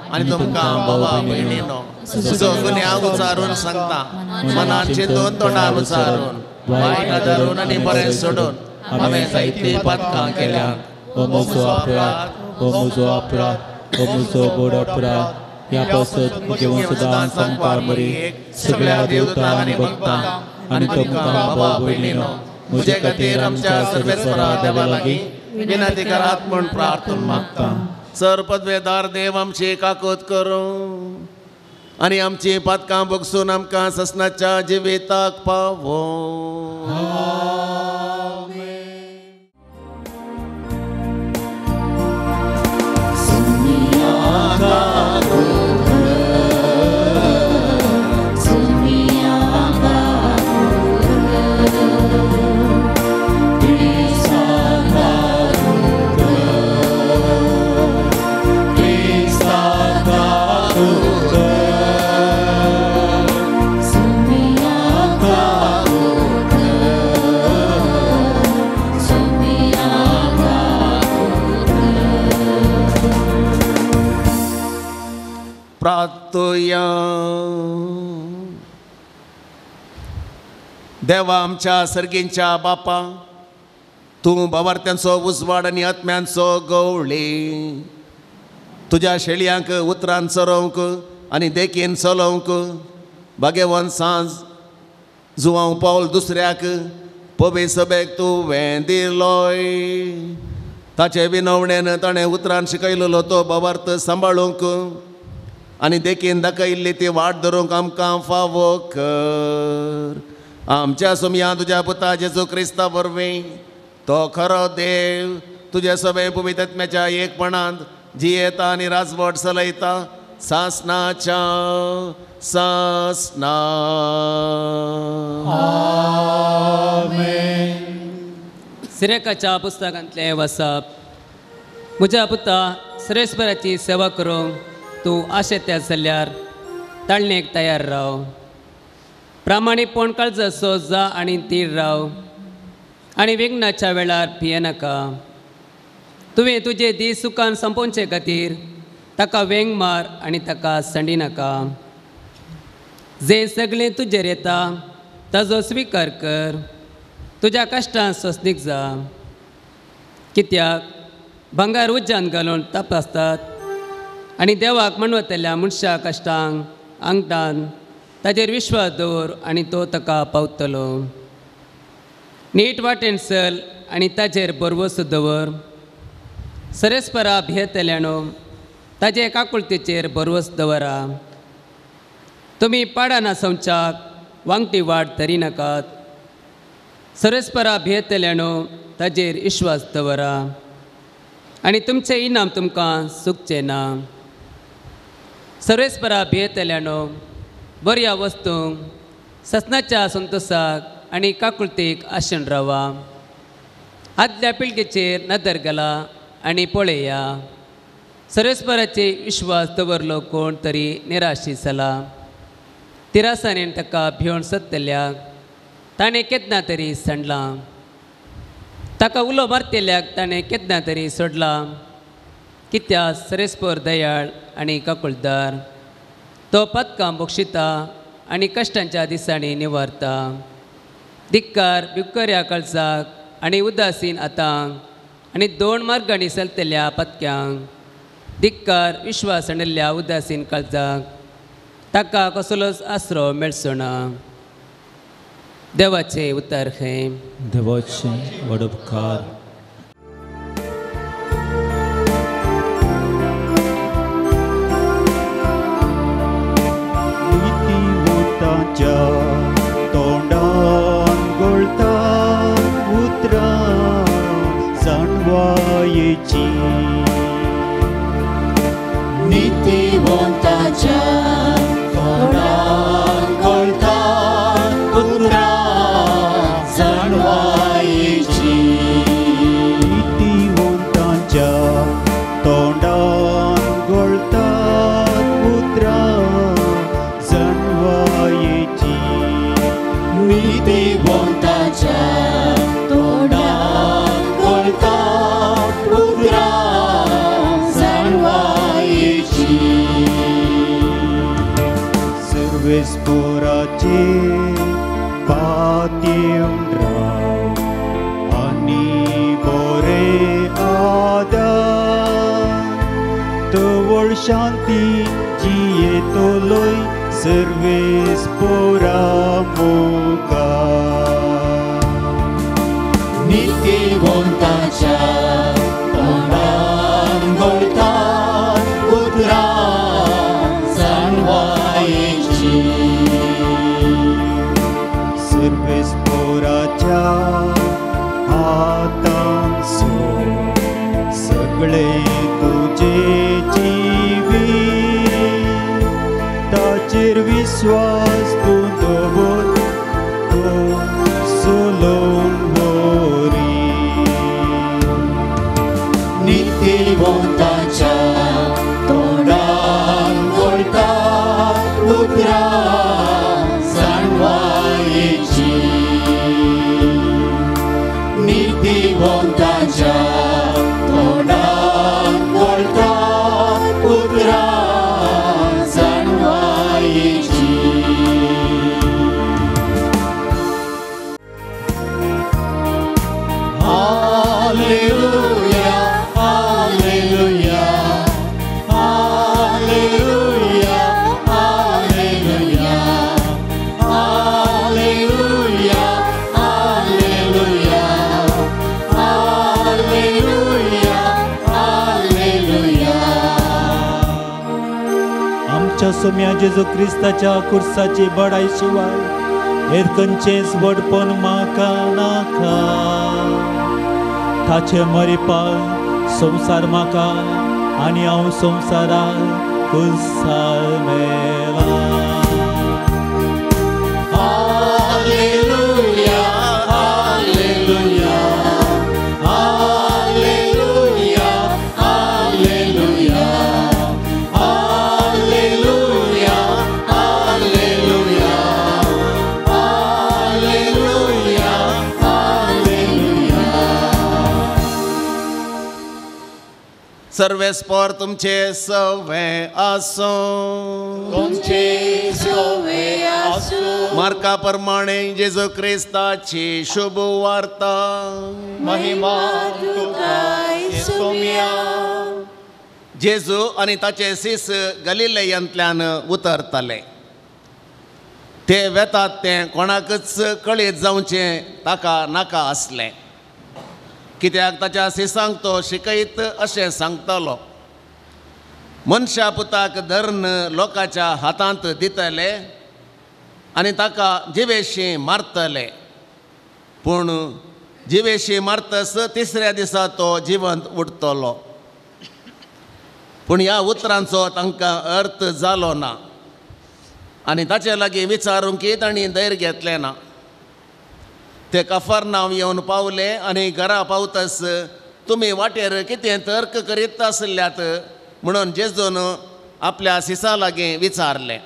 आनी तुमकां बाबा भयणीनो तुजो गुन्यांव उचारून सांगता, मनान चिंतून तोंडार उचारून, वायट आदारून आनी बरें सोडून हांवें जायतीं पातकां केल्यांत। हो म्हजो अपराध, हो म्हजो अपराध, हो म्हजो व्हड अपराध। ह्या पासत म्हजें वंशदान संपार मरी सगळ्या देवतांक आनी भक्तांक आनी तुमकां बाबा भयणीनो म्हजे खातीर आमच्या सर्वेस्परा देवा लागीं विनंती करात म्हूण प्रार्थना मागता। सर पदवेदार देव आमची काकूत करूं आनी आमची पातकां भोगसून आमकां ससनाच्या जिविताक पावो। प्रार्थुया। देवा आमच्या सर्गींच्या बापा, तूं बावार्थ्यांचो उजवाड आनी आत्म्यांचो गवळी, तुज्या शेळयांक उतरान चरोवंक आनी देखीन चलोवंक भाग्यवान सांज जुवांव पावल दुसऱ्याक पवी सभेक तुवें दिलोय। ताचे विनवणेन ताणें उतरान शिकयलेलो तो बावार्थ सांबाळूंक आनी देखीन दाखयल्ली ती वाट धरूंक आमकां फावो कर। आमच्या सोमया तुज्या पुता जेजू क्रिस्ता वरवीं तो खरो देव तुज्या सगळे पवित्र एकपणांत जियेता आनी राजवट चलयता सासनाच्या सासना। आमेन। सिरेकाच्या पुस्तकांतलें वसप। म्हज्या पुता, सर्वेस्पराची सेवा करूंक तूं आशेत्या जाल्यार ताळणेक तयार राव। प्रामाणीकपण काळजाचो जा आनी धीर राव आनी विघ्नाच्या वेळार भियेनाका। तुवें तुजे दीस सुखान संपोवचे खातीर ताका वेंग मार आनी ताका संडी नाका। जें सगळें तुजेर येता ताजो स्विकार कर, तुज्या कश्टान सोंसणीक जा। कित्याक भांगर उज्जान घालून तपासतात आनी देवाक म्हणवतल्या मनशा कश्टांक आंगटान ताजेर विश्वास दवर आनी तो ताका पावतलो. नीट वाटेन चल आनी ताजेर भरवंसो दवर. सरेस्परा भियेतल्यानो ताजे काकुळतेचेर भरवंस दवरा. तुमी पाडाना संवच्याक वांगटी वाट धरी नाकात. सरेस्परा भियेतल्यानो ताजेर विश्वास दवरा आनी तुमचें इनाम तुमकां सुकचें ना. सर्वेस्परा भियेतल्यानो बऱ्या वस्तूंक ससनाच्या संतोसाक आनी काकुळतेक आशेन रावा. आदल्या पिळगेचेर नदर घाला आनी पळया. सर्वेस्पराचे विश्वास दवरलो कोण तरी निराशी जाला. तिरासानेन ताका भिवन सोदतल्याक ताणें केन्ना तरी सांडलां. ताका उलो मारतल्याक ताणें केन्ना तरी सोडलां. कित्याक सर्वेस्पर दयाळ आनी काकुळदार. तो पदकां बक्षिता आनी कश्टांच्या दिसांनी निवारता. धिक्कार भिकऱ्या काळजाक आनी उदासीन आतांक आनी दोन मार्गांनी चलतल्या पदक्यांक. धिक्कार विश्वास सांडिल्ल्या उदासीन काळजाक. ताका कसलोच आसरो मेळचो ना. देवाचें उतर हें. देवाचें व्हड उपकार. नितीवंताच्या तोंडान घोळटा उतरां जाणवायेचीं. नितीवंताच्या तोंडान घोळटा उतरां जाणवायेचीं. नितीवंताच्या तोंडान घोळटा उतरां जाणवायेचीं. नितीवंताच्या तोंडान घोळटा उतरां जाणवायेचीं. सर्वेस्पोराचे पातयेवन राव आनी बरें आदार. तवळ शांती जियेतलोय सर्वेस्पोरा मुखार. नितीवंताच्या तोंडान घोळटा उतरां जाणवायेचीं. सर्वेस्पोराच्या हातान सोड सगळें तुजें जिवीत. ताचेर विस्वास तूं दवर तो चलोवन व्हरी. नितीवंताच्या तोंडान घोळटा उतरां जाणवायेचीं. नितीवंताच्या तोंडान घोळटा उतरां जाणवायेचीं. Hallelujah, hallelujah, hallelujah, hallelujah, hallelujah, hallelujah, hallelujah, hallelujah. आमच्या सोम्या जेजू क्रिस्ताच्या कुर्साची बडाय शिवाय हेर खंयचेंच व्हडपण म्हाका नाका. ताचे मरिपाल संवसार म्हाका आनी हांव संवसाराक कुर्सार मेला. Hallelujah, hallelujah, hallelujah, hallelujah, hallelujah, hallelujah, hallelujah, hallelujah. सर्वेस्पर तुमचे सवे आसूं. तुमचे सवे आसूं. मार्का प्रमाणे जेजू क्रिस्ताची शुभ वार्ता. महिमा तुका सोम्या. जेजू आनी ताचे शिस गलिलेयांतल्यान उतरताले. ते वेतात तें कोणाकच कळीत जावचें ताका नाका आसलें, कित्याक ताच्या सिसांक तो शिकयत अशें सांगतालो, मनशा पुताक धरून लोकांच्या हातांत दितले आनी ताका जिवेशी मारतले, पूण जिवेशी मारतस तिसऱ्या दिसा तो जिवंत उरतलो. पूण ह्या उतरांचो तांकां अर्थ जालो ना आनी ताचे लागीं विचारूंक तांणी धैर्य घेतलें ना. ते कफरनांव येवन पावले आनी घरा पावतस तुमी वाटेर कितें तर्क करीत आसल्यात म्हणून जेजून आपल्या सिसां लागीं विचारलें.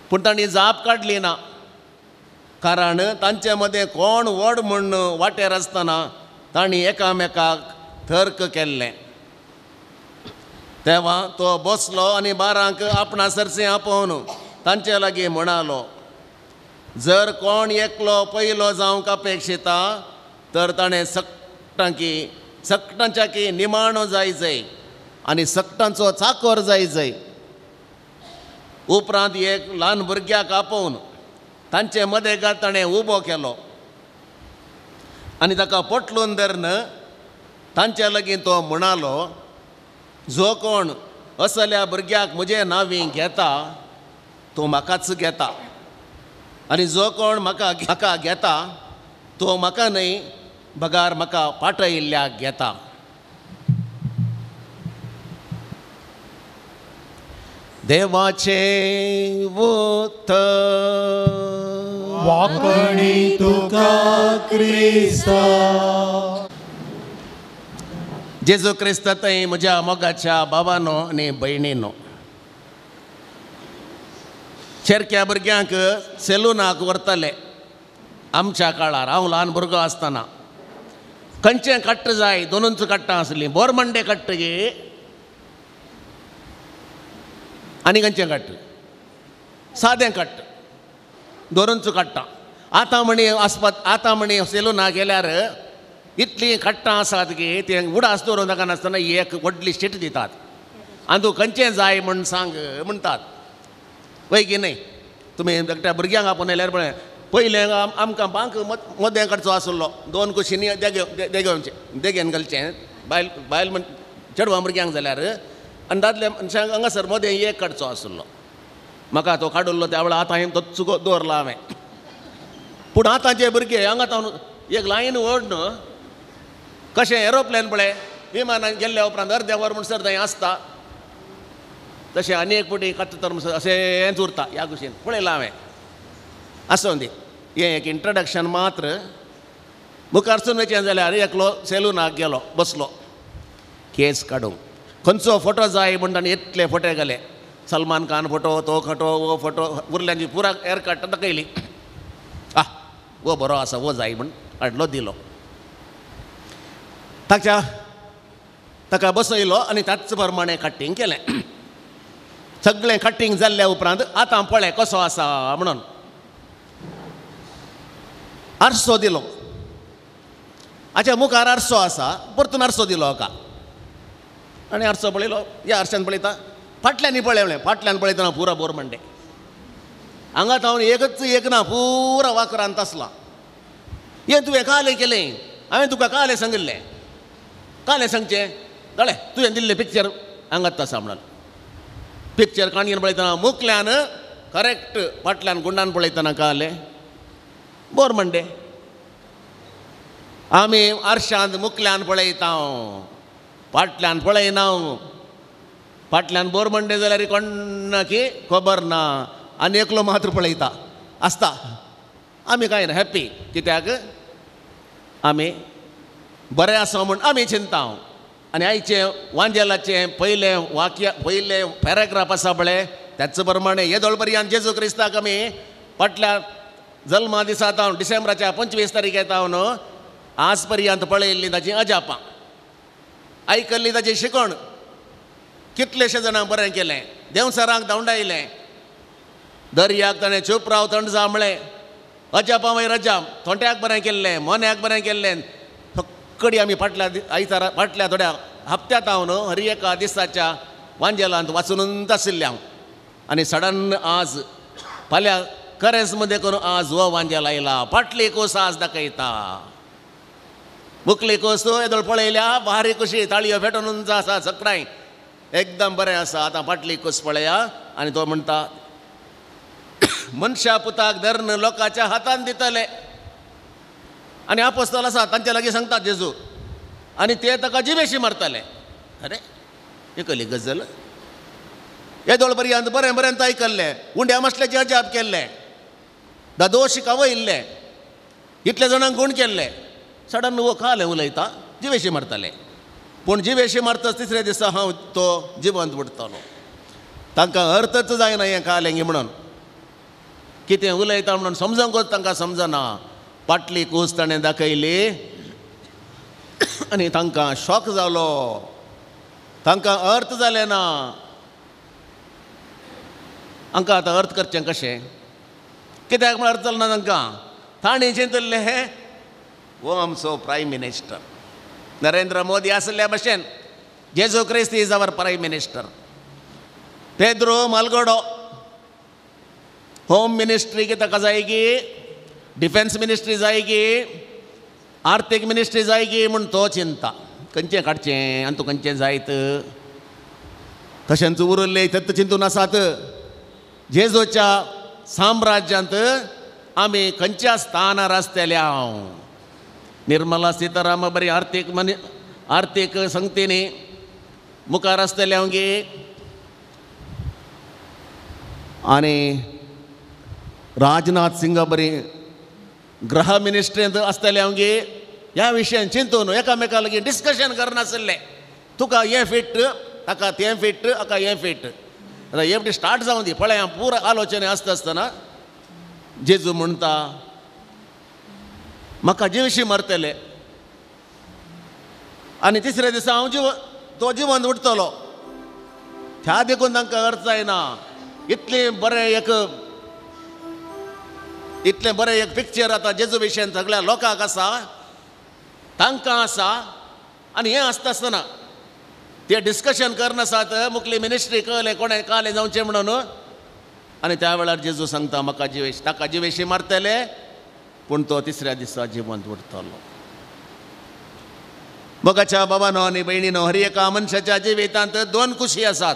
पूण तांणी जाप काडली ना, कारण तांचे मदें कोण व्हड म्हूण वाटेर आसतना तांणी एकामेकाक तर्क केल्लें. तेवा तो बसलो आनी बारांक आपणा सरसें आपोवन तांचे लागीं म्हणालो, जर कोण एकलो पयलो जावंक अपेक्षिता तर ताणें सगटांच्या की निमाणो जाय जाय आनी सगटांचो चाकोर जाय जाय. उपरांत एक ल्हान भुरग्याक आपोवन तांचे मदेगात ताणें उबो केलो आनी ताका पोटलून धरून तांचे लागीं तो म्हणालो, जो कोण असल्या भुरग्याक म्हजे नांवी घेता तो म्हाकाच घेता, आनी जो कोण म्हाका घेता तो म्हाका न्हय बगार म्हाका पाटयिल्ल्याक घेता. देवाचें उतर. वाकणी तुका क्रिस्ता. जेजू क्रिस्त थंय म्हज्या मोगाच्या बाबानो आनी भयणीनो, चेरक्या भुरग्यांक सेलुनाक व्हरतले. आमच्या काळार हांव ल्हान भुरगो आसतना खंयचें कट्ट जाय दोनूच कट्टां आसलीं, बोरमंडे कट्ट गे आनी खंयचें कट्ट सादें कट्ट, दोनूच कट्टां. आतां म्हणी आसपात आतां म्हणी सेलुनाक गेल्यार इतलीं कट्टां आसात की ते उडास दवरूं नाका नासतना एक व्हडली शीट दितात आनी तूं खंयचें जाय म्हूण सांग म्हणटात, वय की न्हय? तुमी एकट्या भुरग्यांक आपोवन आयल्यार पळय, पयलें आमकां बांक मदें काडचो आसलो, दोन कुशींनी देगेवचें देगेन घालचें बायल बायल म्हण चेडवां भुरग्यांक जाल्यार, आनी दादले मनशांक हांगासर मदें एक काडचो आसलो. म्हाका तो काडुल्लो त्या वेळार आतां हांवें तो चुको दवरला हांवें. पूण आतांचे भुरगे हांगा तावन एक लायन व्हड न्हू, कशें एरोप्लेन पळय विमानान गेल्ल्या उपरांत अर्दें वर म्हणसर थंय आसता, तशें आनी एक फावटी काडटा तर म्हणसर अशेंच उरता ह्या कुशीन पळयलां हांवें. आसूं दी, हें एक इंट्रोडक्शन मात्र. मुखारसून वचें जाल्यार एकलो सेलुनाक गेलो, बसलो केस काडूंक, खंयचो फोटो जाय म्हूण ताणें इतले फोटे घाले, सलमान खान फोटो, तो फोटो, वो फोटो, उरल्यांची पुरा हेर काडटा दाखयली. आ वो बरो आसा वो जाय म्हूण हाडलो दिलो, ताच्या ताका बसयलो आनी त्याच प्रमाणें कट्टींग केलें. सगळें कट्टींग जाल्ल्या उपरांत आतां पळय कसो आसा म्हणून आरसो दिलो. हाच्या मुखार आरसो आसा, परतून आरसो दिलो हाका आनी आरसो पळयलो, ह्या आरशान पळयता, फाटल्यान पळय म्हणलें, फाटल्यान पळयतना पुरा बोर म्हणटे हांगा तावन एकच एक ना पुरा वाकरांत आसला. हें तुवें कालें केलें, हांवें तुका कालें सांगिल्लें, कालें सांगचें कळ्ळें, तुवें दिल्लें पिक्चर हांगाच आसा म्हणून. पिक्चर काणयेन पळयतना मुखल्यान करेक्ट, फाटल्यान गुंडान पळयतना कालें बोर म्हणटे. आमी आरशांत मुखल्यान पळयता, फाटल्यान पळयना. फाटल्यान बोर म्हणटे जाल्यार कोणाकी खबर ना आनी एकलो मात्र पळयता आसता. आमी कांय ना हॅप्पी, कित्याक आमी बरें आसा म्हूण आमी चिंता. आनी आयचें वांजेलाचें पयलें वाक्य, पयलें पॅराग्राफ आसा पळय, त्याच प्रमाणे येदोळ पर्यंत जेजू क्रिस्ताक आमी फाटल्या जल्मा दिसा जावन डिसेंबराच्या 25 तारखेर जावन आज पर्यंत पळयल्ली ताची अजापां, आयकल्ली ताची शिकवण, कितलेशे जाणांक बरें केलें, देंवचारांक धांवडायलें, दर्याक ताणें चूप राव थंड जा म्हळें, अजापां वयर अजाप, थोंट्याक बरें केल्लें, मोन्याक बरें केल्लें. कडी आमी फाटल्या आयतारा फाटल्या थोड्या हप्त्यांत हांव न्हू हर एका दिसाच्या वांजेलांत वाचूनच आशिल्लें हांव. आनी सडन आज फाल्यां करेज करून आज हो वांजेल आयला, फाटली कूस आज दाखयता, मुकली कूस येदोळ पळयल्या भारी कुशी ताळयो भेटून आसा सगळ्यांक एकदम बरें आसा. आतां फाटली कूस पळया आनी तो म्हणटा मनशा पुताक धरून लोकांच्या हातान दितले. आनी आपोस्तल आसा तांच्या लागीं सांगता जेजू, आनी ते ताका जिवेशी मारताले. अरे ही कसली गजल? येदोळ पर्यंत बरें बरें आयकल्लें, उंड्या मसल्याचें अजाप केल्लें, दादोशी कावयिल्लें, इतल्या जाणांक गूण केल्लें, सडन वो कालें उलयता जिवेशी मारताले. पूण जिवेशी मारताच तिसऱ्या दिसा हांव तो जिवंत उरतलो. तांकां अर्थच जायना हें कालें म्हणून, कितें उलयता म्हणून समजूंकच तांकां समजना. पाटली कूस ताणें दाखयली आनी तांकां शॉक जालो, तांकां अर्थ जालें ना. हांकां आतां अर्थ करचें कशें? कित्याक म्हळ्यार अर्थ जालो ना तांकां. तांणी चिंतलें हें हो आमचो प्रायम मिनिस्टर नरेंद्र मोदी आसल्या भशेन जेजू क्रिस्त is our prime minister. Pedro Malgodo home ministry की ताका जाय की, डिफेन्स मिनिस्ट्री जाय की, आर्थीक मिनिस्ट्री जाय की म्हूण तो चिंता खंयचें काडचें आनी तूं खंयचें जायत. तशेंच उरिल्ले तेच चिंतून आसात जेजूच्या साम्राज्यांत आमी खंयच्या स्थानार आसतले. हांव निर्मला सीताराम बरी आर्थीक मनी आर्थीक संगतीनी मुखार आसतले हांव गे. आनी राजनाथ सिंग बरी गृह मिनिस्ट्रींत आसतले हांव गे. ह्या विशयान चिंतून एकामेका लागीं डिस्कशन करनासलें. तुका हें फिट, ताका तें फिट, हाका हें फिट. आतां एफडी स्टार्ट जावं दी पळय पुरा आलोचने आसता आसतना जेजू म्हणटा म्हाका जिवशी मरतले आनी तिसऱ्या दिसा हांव जिव तो जिवंत उरतलो. त्या देखून तांकां अर्थ जायना. इतलें बरें एक इतलें बरें एक पिक्चर आतां जेजू विशयान सगळ्या लोकांक आसा, तांकां आसा. आनी हें आसता आसतना ते डिस्कशन करनासात मुखली मिनिस्ट्री कळ्ळें कोणें कालें जावचें म्हणून. आनी त्या वेळार जेजू सांगता म्हाका जिवेश ताका जिवेशी मारतले पूण तो तिसऱ्या दिसा जिवंत उरतलो. मोगाच्या बाबानो आनी भयणीनो, हर एका मनशाच्या जिवितांत दोन कुशी आसात,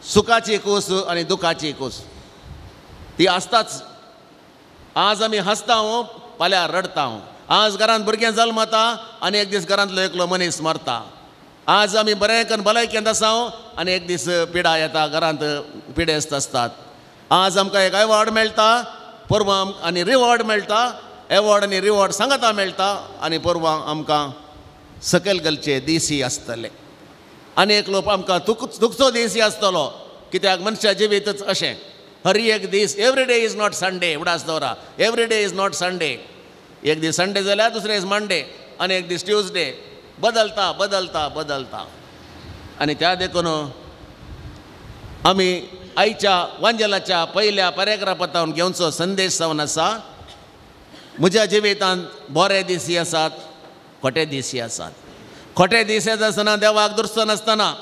सुखाची कूस आनी दुखाची कूस. ती आसताच. आज आमी हांसता हांव, फाल्यां रडटा हांव. आज घरांत भुरगें जल्मता आनी एक दीस घरांतलो एकलो मनीस मरता. आज आमी बरें करून भलायकेंत आसा आनी एक दीस पिडा येता, घरांत पिडेस्त आसतात. आज आमकां एक एवॉर्ड मेळटा परवां आनी रिवॉर्ड मेळटा, एवॉर्ड आनी रिवॉर्ड सांगाता मेळटा आनी परवां आमकां सकयल घालचे दीसय आसतले. आनी एक लोक आमकां दुखचो दीसय आसतलो. कित्याक मनशा जिवीतच अशें हर एक दीस, every day is not Sunday. उडास दवरा, every day is not Sunday. एक दीस संडे जाल्यार दुसरे दीस मंडे आनी एक दीस ट्युजडे. बदलता बदलता बदलता. आनी त्या देखून आमी आयच्या वांजेलाच्या पयल्या पॅरेग्राफांत घेवचो संदेश जावन आसा, म्हज्या जिवितांत बरे दीसय आसात, खोटे दीसय आसात. खोटे दीस येता आसतना देवाक दुरसो नासतना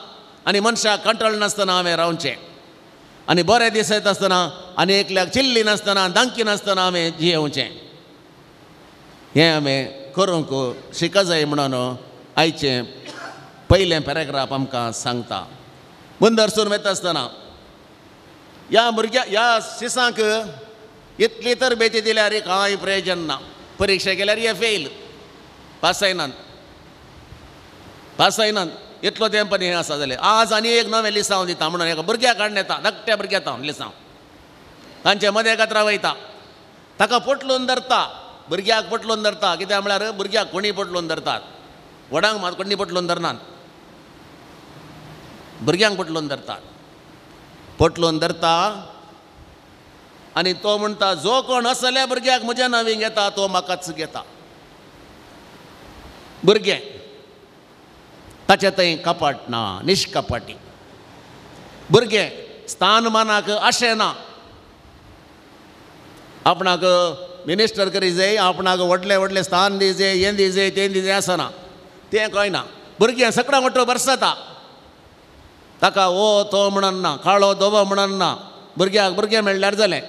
आनी मनशाक कंट्रोल नासतना हांवें रावचें. आनी बरे दीस येता आसतना आनी एकल्याक चिल्ली नासतना दांकी नासतना हांवें जियेवचें. हें हांवें करूंक शिका जाय म्हणून आयचें पयलें पॅरेग्राफ आमकां सांगता. मुंदरसून वता आसतना ह्या भुरग्या ह्या शिसांक इतली तरबेती दिल्यार कांय प्रयोजन ना. परिक्षा केल्यार हे फेल, पास जायनात, पास जायनात. इतलो तेंपान हें आसा जालें. आज आनी एक नवें लिसांव दिता म्हणून एका भुरग्याक काडून येता, धाकट्या भुरग्याक हांव लिसांव तांचे मदें कातरा वयता, ताका पोटलून धरता, भुरग्याक पोटलून धरता. कित्याक म्हळ्यार भुरग्याक कोणी पोटलून धरतात, व्हडांक मात कोणी पोटलून धरनात, भुरग्यांक पोटलून धरतात. पोटलून धरता आनी तो म्हणटा जो कोण असल्या भुरग्याक म्हज्या नांवींग घेता तो म्हाकाच घेता. भुरगें ताचे थंय कपाट ना, निष्कपाटी भुरगें स्थानमानाक आशें ना. आपणाक मिनिस्टर करी जाय, आपणाक व्हडलें व्हडलें स्थान दी जाय, हें दी जाय, तें दी जाय आसना, तें कळना. भुरगें सगळ्या मोटो बरसता, ताका ओ तो म्हणून ना, काळो धवो म्हणून ना, भुरग्याक भुरगें मेळ्ळ्यार जालें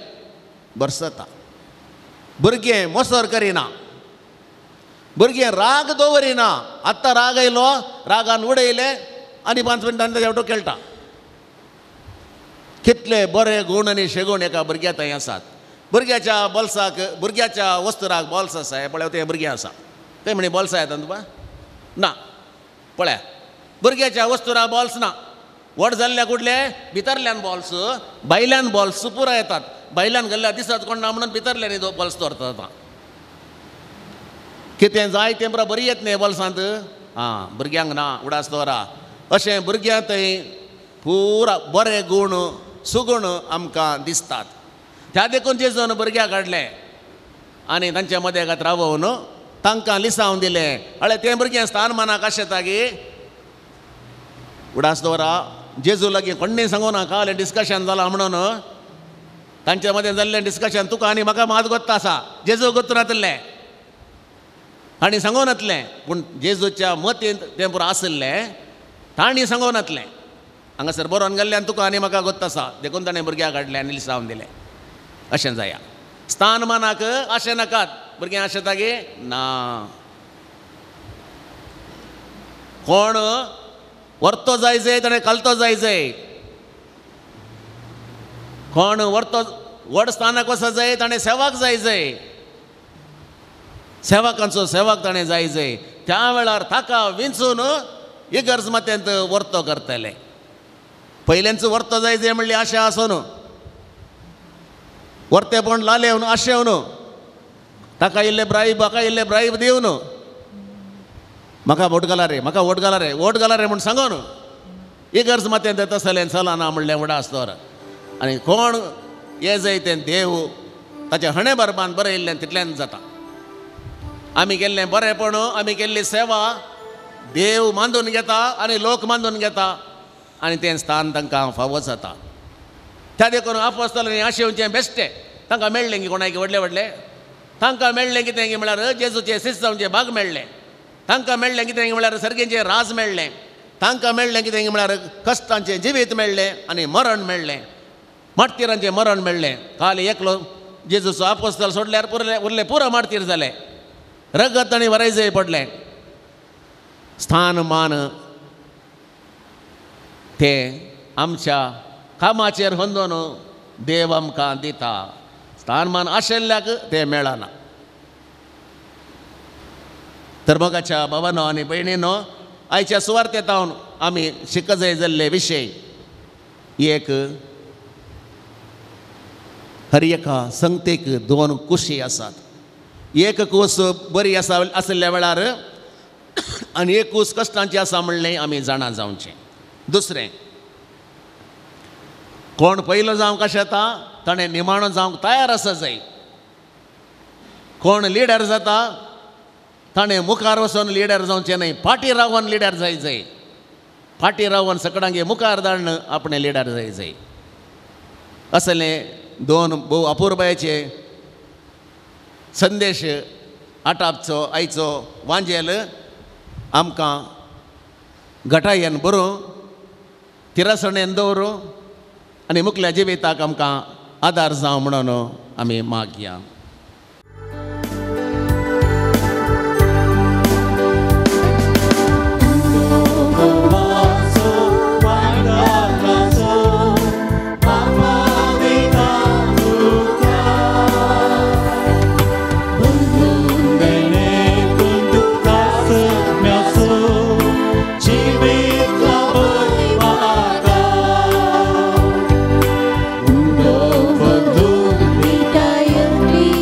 बरसता. भुरगें मोसर करिना, भुरगें राग दवरिना. आत्तां राग आयलो, रागान उडयलें आनी 5 मिनटान ताज्या वाटो खेळटा. कितले बरे गूण आनी शेगूण एका भुरग्या थंय आसात. भुरग्याच्या बोल्साक, भुरग्याच्या वस्तुराक बॉल्स आसा, हें पळय तें भुरगें आसा, तें म्हणी बॉल्सां येता तुका ना, पळया भुरग्याच्या वस्तुराक बॉल्स ना. व्हड जाल्ल्या कुडले भितरल्यान बॉल्स, भायल्यान बॉल्स पुरा येतात. भायल्यान गेल्ल्या दिसत कोण ना म्हणून भितरल्यान बॉल्स दवरतात. आतां कितें जाय तें पुरा बरी येत न्ही बॉल्सांत. आं, भुरग्यांक ना उडास दवरा. अशें भुरग्यां थंय पुरा बरे गूण सुगूण आमकां दिसतात. त्या देखून जेजून भुरग्याक हाडलें आनी तांच्या मदेगात रावोवन तांकां लिसांव दिलें. हळे तें भुरगें स्थानमानाक आशेता गी उडास दवरा. जेजू लागीं कोण्णें सांगू ना, काल डिस्कशन जालां म्हणून तांच्या मदें जाल्लें डिस्कशन तुका आनी म्हाका मात गोत्त आसा, जेजू गोत्त नातलें आनी सांगू नातलें, पूण जेजूच्या मतींत तें पुरो आशिल्लें, तांणी सांगू नातलें. हांगासर बरोवन गेल्ल्यान तुका आनी म्हाका गोत्त आसा, देखून ताणें भुरग्याक हाडलें आनी लिसावन दिलें. अशें जाया स्थानमानाक आशें नाकात. भुरगें आशेता गे ना. कोण व्हरतो जाय जाय ताणें खालतो जाय जाय, कोण व्हरतो व्हड स्थानाक वचत जाय ताणें सेवाक जाय जाय, सेवकांचो सेवक ताणें जाय जाय. त्या वेळार ताका विंचून इगर्ज मात्यांत व्हरतो करतले. पयल्यांच व्हरतो जाय जाय म्हणली आशा आसून व्हरतेपण लालेवन आशेवन ताका इल्ले ब्राईब, म्हाका इल्ले ब्राईब दिवन म्हाका वोट घाला रे, म्हाका वोट घाला रे, वोट घाला रे म्हूण सांगून इगर्ज मात्यांत तसलें चलना म्हणलें व्हडा आसतोर. आनी कोण हे जाय तें देव ताच्या हणे बरपान बरयल्लें तितल्यान जाता. आमी केल्लें बरेंपण, आमी केल्ली सेवा देव मानून घेता आनी लोक मानून घेता आनी तें स्थान तांकां फावो जाता. त्या देखून आपोस्तलांनी आशेवचें बेश्टें तांकां मेळ्ळें की कोणाक व्हडले व्हडले तांकां मेळ्ळें कितें की म्हळ्यार जेजूचे शिस्तांवचे भाग मेळ्ळें, तांकां मेळ्ळें कितें म्हळ्यार सर्गेचें राज मेळ्ळें, तांकां मेळ्ळें कितें म्हळ्यार कश्टांचें जिवीत मेळ्ळें आनी मरण मेळ्ळें, मार्तीरांचें मरण मेळ्ळें. काल एकलो जेजूचो आपोस्तल सोडल्यार पुरले उरले पुरो मार्तीर जाले, रगत आनी वरायजय पडलें. स्थान मान ते आमच्या कामाचेर होंदोन देव आमकां दिता. स्थानमान आशिल्ल्याक तें मेळना. तर मोगाच्या भावानो आनी भयणीनो, आयच्या सुवार्तेंत आमी शिकजाय जाल्ले विशय एक हर एका संगतेक 2 कुशी आसात. एक कूस बरी आसा आशिल्ल्या वेळार आनी एक कूस कश्टांची आसा म्हणलें आमी जाणा जावचें. दुसरें, कोण पयलो जावंक आशेता ताणें निमाणो जावंक तयार आसा जाय. कोण लिडर जाता ताणें मुखार वचून लिडर जावचें न्हय, फाटीं रावन लिडर जाय जाय. फाटीं रावन सकडांगे मुखार धाडून आपणें लिडर जाय जाय. असले 2 भोव अपुरबायेचे संदेश आटापचो आयचो वांजेल आमकां घटायेन बरोवं, तिरसणेन दवरूं आनी मुखल्या जिविताक आमकां आदार जावं म्हणून आमी मागया. Retire.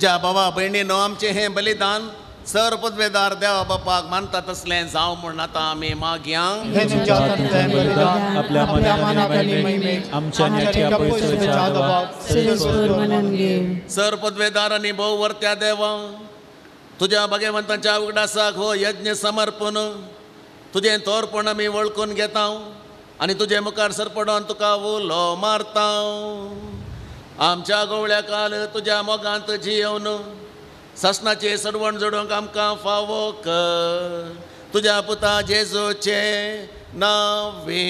म्हज्या बाबा भयणीनो, आमचें हें बलिदान सर पदवेदार देवा बापाक मानता तसलें जावं म्हूण आतां आमी मागया. सर पदवेदार आनी भोव वर्त्या देवा, तुज्या भाग्यवंतांच्या उगडासाक हो यज्ञ समर्पण तुजें तोरपण आमी वळखून घेता आनी तुजे मुखार सरपडोन तुका उलो मारता. आमच्या गोवळ्या काल तुज्या मोगांत जियेवन सासणाचें सडवण जोडूंक आमकां फावो कर, तुज्या पुता जेजूचे नांवे.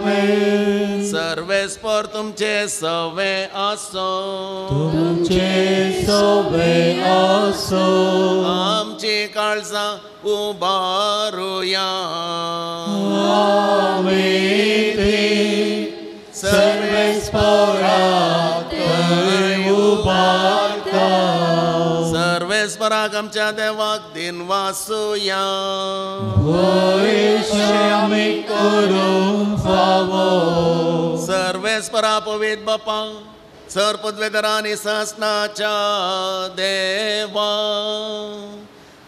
आमेन. सर्वेस्पर तुमचे सवे आसो, तुमचे सवे आसो. आमची काळजां उबारुया. आमेन. सर्वेस्पराक उबारता. सर्वेस्पराक आमच्या देवाक दिनवासुया. आमी करूंक फावो. सर्वेस्परा पवित्र बापा, सर पदवेदारा आनी सासणाच्या देवा,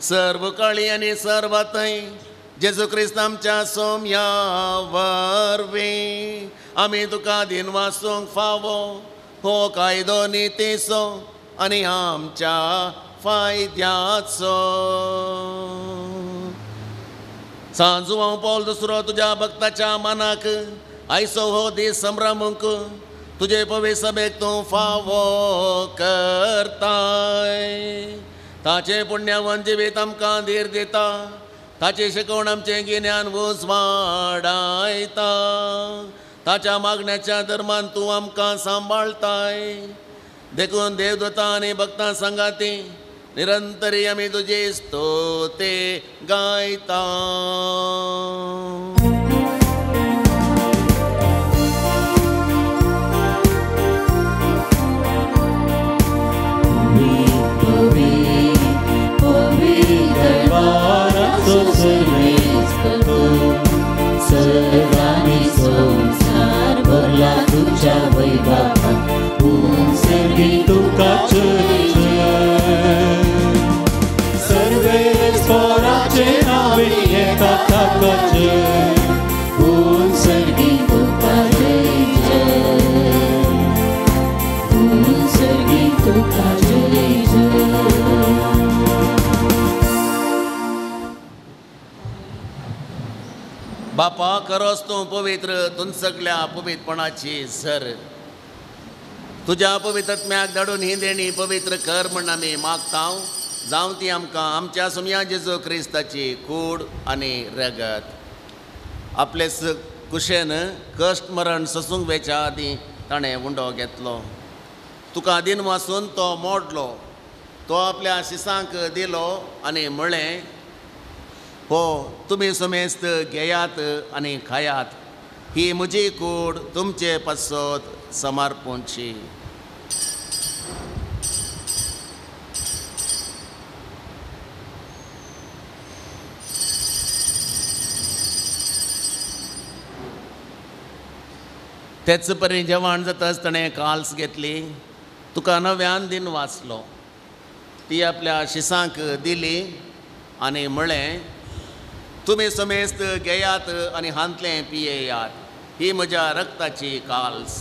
सर्व काळी आनी सर्वांतय जेजू क्रिस्त आमच्या सोम्या वरवीं आमी तुका दिनवासूंक फावो हो कायदो नितीचो आनी आमच्या फायद्याचो. सांजू पौल दुसरो तुज्या भक्ताच्या मनाक आयचो हो दीस संभ्रमूंक तुजे पवित्र सभेक तूं फावो करताय. ताचें पुण्यावन जिवीत आमकां धीर दिता, ताची शिकवण आमचें गिन्यान उजवाडायता, ताच्या मागण्याच्या धर्मान तूं आमकां सांबाळताय. देखून देवदूतां आनी भक्तां सांगाती निरंतरी आमी तुजी स्तुती गायता. संसार भरला तुझ्या वैभवान, उंचली तुका जय जय. सर्वेस्पराचे नावे येता ताका जय, उंचली तुका जय जय, उंचली तुका जय जय. बापा, खरोच तूं पवित्र, तूं सगल्या पवित्रपणाची सर. तुज्या पवित्रत्म्याक धाडून ही देणी पवित्र कर म्हण आमी मागता. जावं ती आमकां आमच्या सोम्या जेजू क्रिस्ताची कूड आनी रगत. आपले कुशेन कश्ट मरण सोसूंक वेच्या आदीं ताणें उंडो घेतलो. तुका दिनवासून तो मोडलो, तो आपल्या शिसांक दिलो आनी म्हळें, हो तुमी समेस्त घेयात आनी खायात, ही म्हजी कूड तुमचे पासत समर्पणची. तेच परी जेवण जाताच ताणें काल्स घेतली, तुका नव्यान दिन वाचलो, ती आपल्या शिसांक दिली आनी म्हळें, तुमी समेस्त घेयात आनी हांतलें पियेयात, ही म्हज्या रक्ताची काल्स,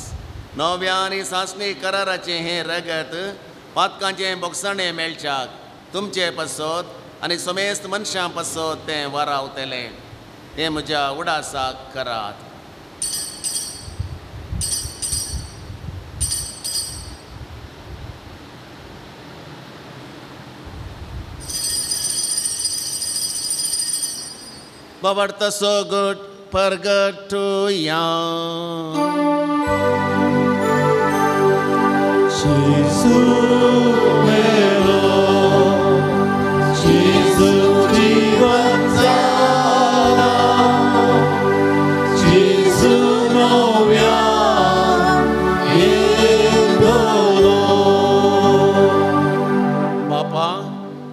नव्या आनी सासणी कराराचें हें रगत पातकांचें बोगसाणें मेळच्याक तुमचे पासत आनी समेस्त मनशां पासत तें वारावतलें. तें म्हज्या उडासाक करात. बाबा सगट परगटुया. जेजू मेलो, जेजू जीवन जाला, जेजू नव्यान येतलो. बापा,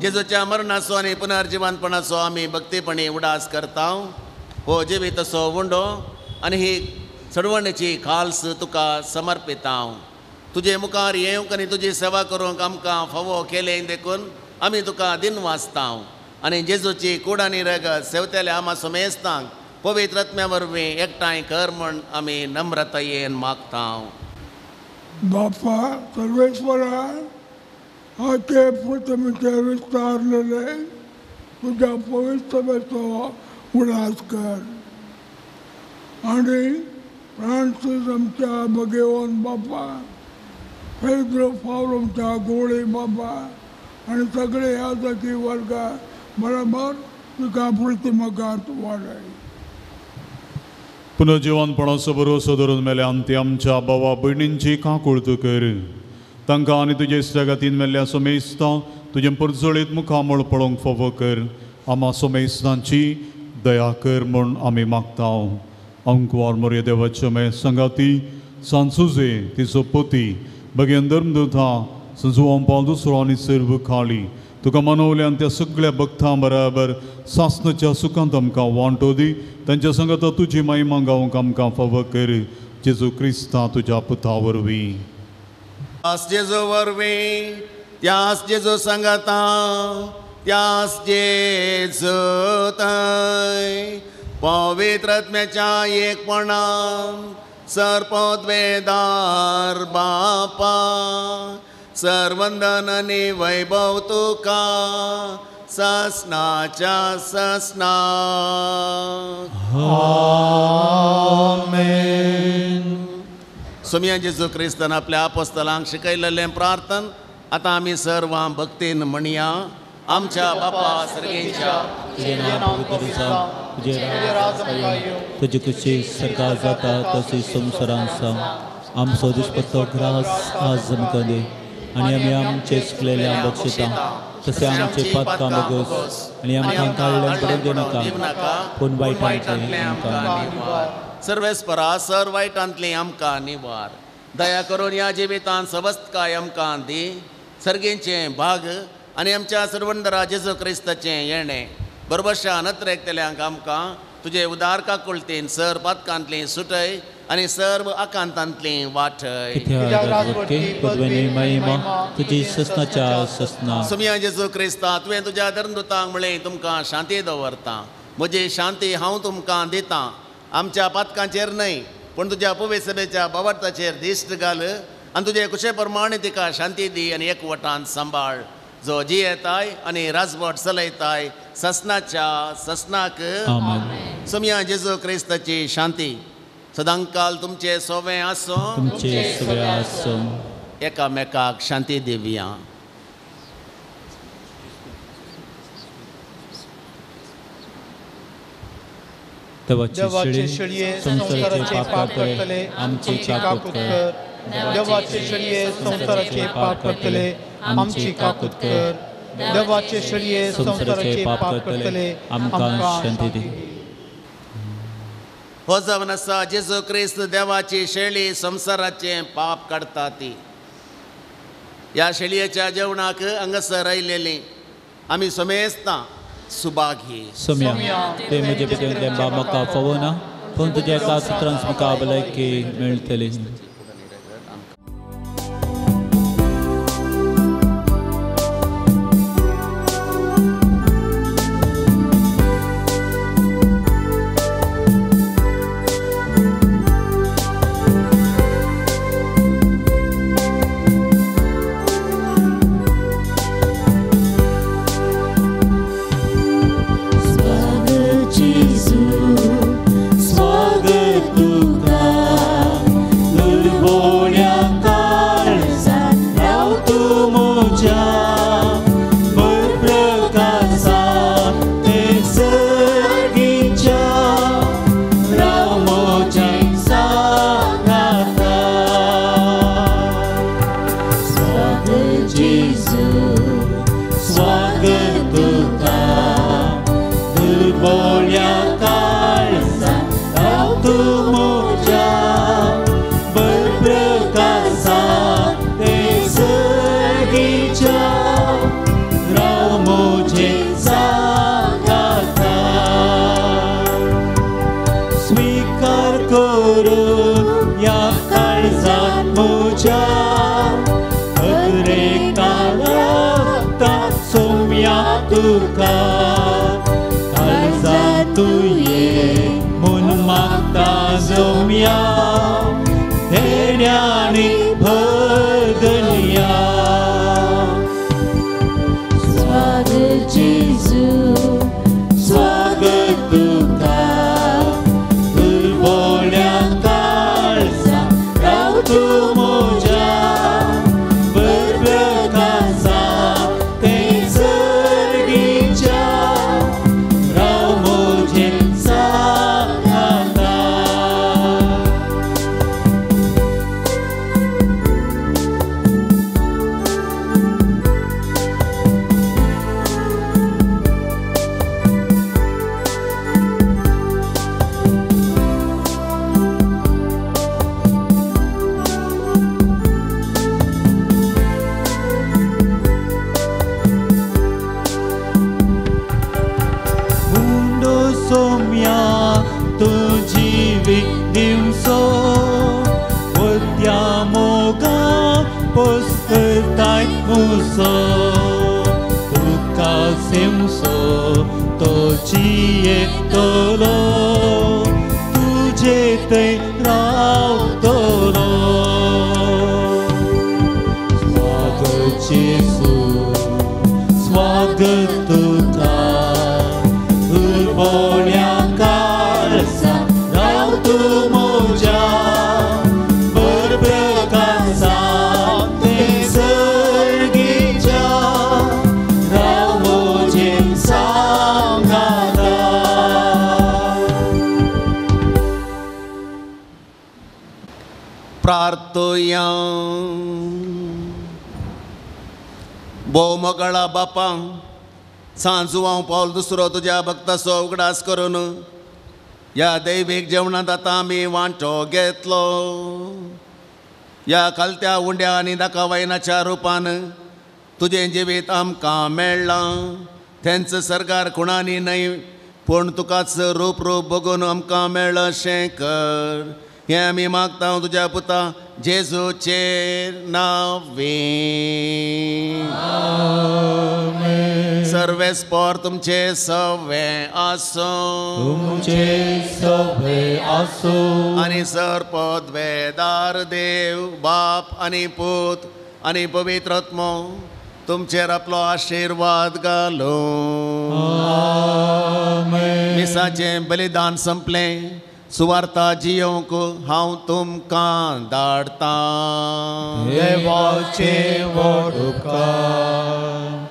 जेजूच्या मरणाचो आनी पुनर्जिवनपणाचो आमी भक्तीपणी उडास करता. हो जिवीत असो उंडो आनी ही चडवणेची खाल्स तुका समर्पिता. तुजे मुखार येवंक आनी तुजी सेवा करूंक आमकां फावो केलें देखून आमी तुका दिनवासता आनी जेजूची कूड आनी रगत सेवतेल्या आमा समेस्तांक पवित्र आत्म्या वरवीं एकठांय कर म्हूण आमी नम्रतायेन मागता. बापा सर्वेश्वरा, हाचे प्रतिमेचे विस्तारलेले तुज्या पवित्रतेचो उडास कर आनी फ्रांसीस आमच्या भगेवन बापा, पेद्रो फावल आमच्या गोळे बाबा आनी सगळे ह्या जाती वर्गा बरोबर तुका प्रतिमगात वाडय. पुनर्जिवनपणाचो भरोसो धरून मेल्या आनी आमच्या बाबा भयणींची काकुळत कर. तांकां आनी तुजे इश्टागतीन मेल्ल्या सोमेस्तां तुजें परजळीत मुखामळ पळोवंक फावो कर. आमा सोमेस्तांची दया कर म्हूण आमी मागता. अंकवार मोरये देवाचे मे संगाती सांसुजे तिचो पती भगेन धर्मदूता संजुवां पावल दुसरो आनी सर्व खाली तुका मनवल्यान त्या सगळ्या भक्तां बराबर सासनाच्या सुखांत आमकां वांटो दी. तांच्या संगता तुजी महिमा गावंक आमकां फावो कर. जेजू क्रिस्ता तुज्या पुता वरवीं. जेजू वरवीं त्यास जेजू संगता त्यास जेजू थंय पवित्र आत्म्याच्या एकपणान सर्पोद्वेदार बापा सर्वंदन आनी वैभव तुका ससनाच्या ससना. आमेन. सोमया जेजू क्रिस्तान आपल्या आपोस्तलांक शिकयलेलें प्रार्थन आतां आमी सर्वां भक्तीन म्हणया. आमच्या बापा सर्गेच्या, तुजें नांव पवित्र जावं, तुजें राज्य येवं, तुजी खुशी सरकार जाता तशी संवसारांत जावं. आमचो दिसपट्टो ग्रास आज आमकां दी आनी आमी आमचे चुकलेल्या बक्षिता तशें आमचे पातकां बगोस आनी आमकां काडल्यान पडून दिनाका, पूण वायटांतलें आमकां निवार. सर्वेस्परा सर वायटांतलें आमकां निवार. दया करून ह्या जिवितांत सवस्तकाय आमकां दी. सर्गेचें भाग आनी आमच्या सर्वंदरा जेजू क्रिस्ताचें येणें बरोबरशा नत्रेकतल्यांक आमकां तुजे उदार काकुळतीन सर पातकांतलीं सुटय आनी सर्व आकांतांतलीं वाटय. तुजी ससनाच्या ससना. सुमया जेजू क्रिस्ता, तुवें तुज्या धर्मदूतांक म्हळें तुमकां शांती दवरता, म्हजी शांती हांव तुमकां दितां. आमच्या पातकांचेर न्हय पूण तुज्या पवित्र बावडताचेर दिश्ट घाल आनी तुजे कुशे प्रमाणे तिका शांती दी आनी एकवटान सांबाळ. जो जियेताय आनी राजवट चलयताय ससनाच्या ससनाक. सोमया जेजू क्रिस्ताची शांती सदांकाल तुमचे सोवे आसूं, तुमचे सोवे आसूं. एकामेकाक शांती दिवया. देवाचे शेळये संवसाराचे पाप करतले आमची काकूत कर. देवाचे शेळये संवसाराचे पाप करतले आमची काकूत कर. देवाचे शेळये संवसाराचे पाप करतले आमकां शांती दी. हो जावन आसा जेजू क्रिस्त देवाची शेळी संवसाराचें पाप काडटा ती. ह्या शेळयेच्या जेवणाक हांगासर आयलेली आमी समेस्तां सुभागी. सोम्या ते म्हजे भितरलें बा म्हाका फावना, पूण तुज्या एका सुत्रांत म्हाका भलायकी मेळटली. स्वीकार करून या काळजात म्हज्या. जियेतलो तुजे थंय रावतलो. स्वागत जेजू स्वागत तुका उरबोण्या काळजा राव तूं म्हज्या बरप्रकासा तें सर्गीच्या राव म्हजे सांगाता. प्रार्थया. भोव मोगळा बापा, सांजुवांव पावल दुसरो तुज्या भक्ताचो उगडास करून ह्या दैवीक जेवणांत आतां आमी वांटो घेतलो. ह्या खालत्या उंड्या आनी दाका वायनाच्या रुपान तुजें जिवीत आमकां मेळ्ळां. थेंच सरकार खुणांनी न्हय पूण तुकाच रूप रूप बगून आमकां मेळ्ळें कर. हें आमी मागता तुज्या पुता जेजूचेर नांवे. सर्वेस्पोर तुमचे सवे आसूं, तुमचे सवे आसूं. आनी सर पदवेदार देव बाप आनी पूत आनी पवित्र आत्मो तुमचेर आपलो आशिर्वाद घालूं. मिसाचें बलिदान संपलें. सुवार्ता जियोंक हांव तुमकां धाडटां. देवाचे व्हड उपकार.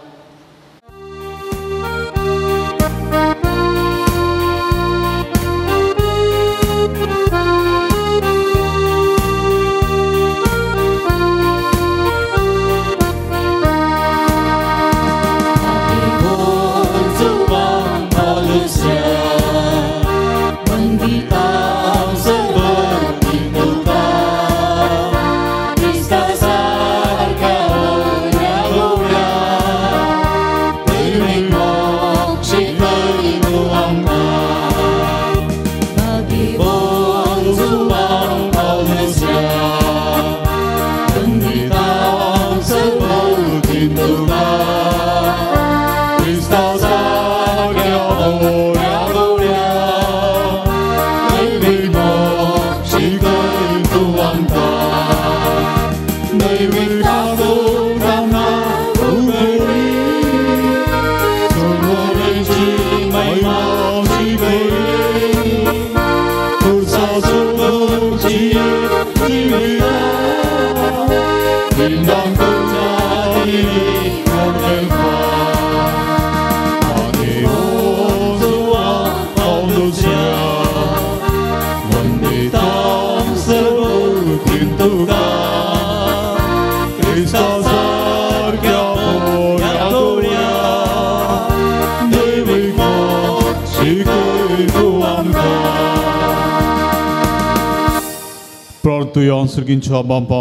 सर्गींच्या बापा,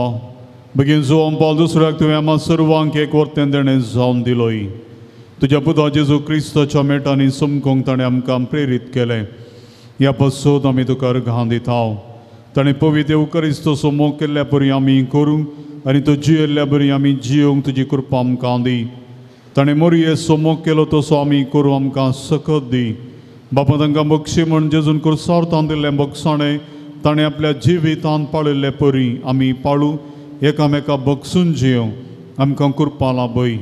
बेगीन जुवान पावल दुसऱ्याक तुवें आमकां सर्वांक एक वर्तें देणें जावन दिलोय. तुज्या पुता जेजू क्रिस्ताच्या मेटांनी समकोंक ताणें आमकां प्रेरीत केलें. ह्या पासत आमी तुका अर्घां दिता. ताणें पवित्र येवकारिस्तो मोग केल्ल्या परी आमी करूंक आनी तो जियेल्ल्या बरी आमी जियोंक तुजी कृपा आमकां दी. ताणें मोरयेचो मोग केलो तसो आमी करूं आमकां सकत दी. बापा, तांकां बक्षी म्हण जेजून कुर्सार दिल्लें बक्षाणें ताणें आपल्या जिवितांत पाळिल्ले परी आमी पाळू, एकामेका बक्षून जियोंक आमकां कृपा लाभय.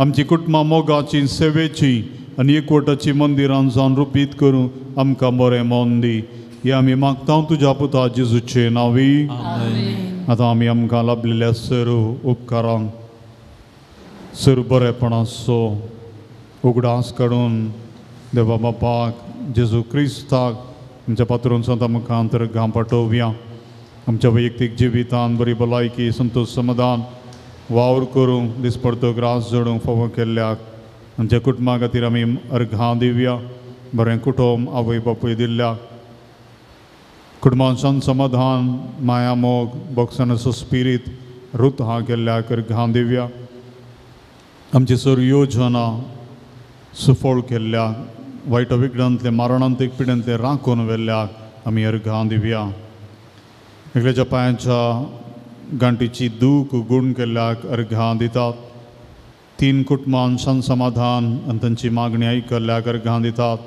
आमची कुटुंबां मोगाची, सेवेची आनी एकवटाची मंदिरां जावन रुपीत करूं आमकां बरें मन दी. हें आमी मागता तुज्या पुता जेजूचे नांवी. आतां आमी आमकां लाभलेल्या सर्व उपकारांक, सर्व बरेपणाचो उगडास काडून देवा बापाक, जेजू क्रिस्ताक, आमच्या पात्रून संता मुखांतर घाम पाठोवया. आमच्या वैयक्तीक जिवितान बरी भलायकी, संतोष, समाधान वावर करूंक, दिसपडतो ग्रास जोडूंक फावो केल्ल्याक आमच्या कुटुंबा खातीर आमी अर्घां दिवया. बरें कुटुंब आवय बापूय दिल्ल्याक, कुटुंबान समाधान, माया, मोग, बॉक्सानाचो स्पिरीत रुत हा केल्ल्याक अर्घां दिवया. आमची सर योजना सुफळ केल्ल्याक, वायट विघ्नांतले, मारणांत पिड्यांतले राखून व्हेल्ल्याक आमी अर्घां दिवया. एकल्याच्या पांयांच्या गांठीची दूख गुण केल्ल्याक अर्घां दितात. 3 कुटुंबान शांत समाधान आनी तांची मागणी आयकल्ल्याक अर्घां दितात.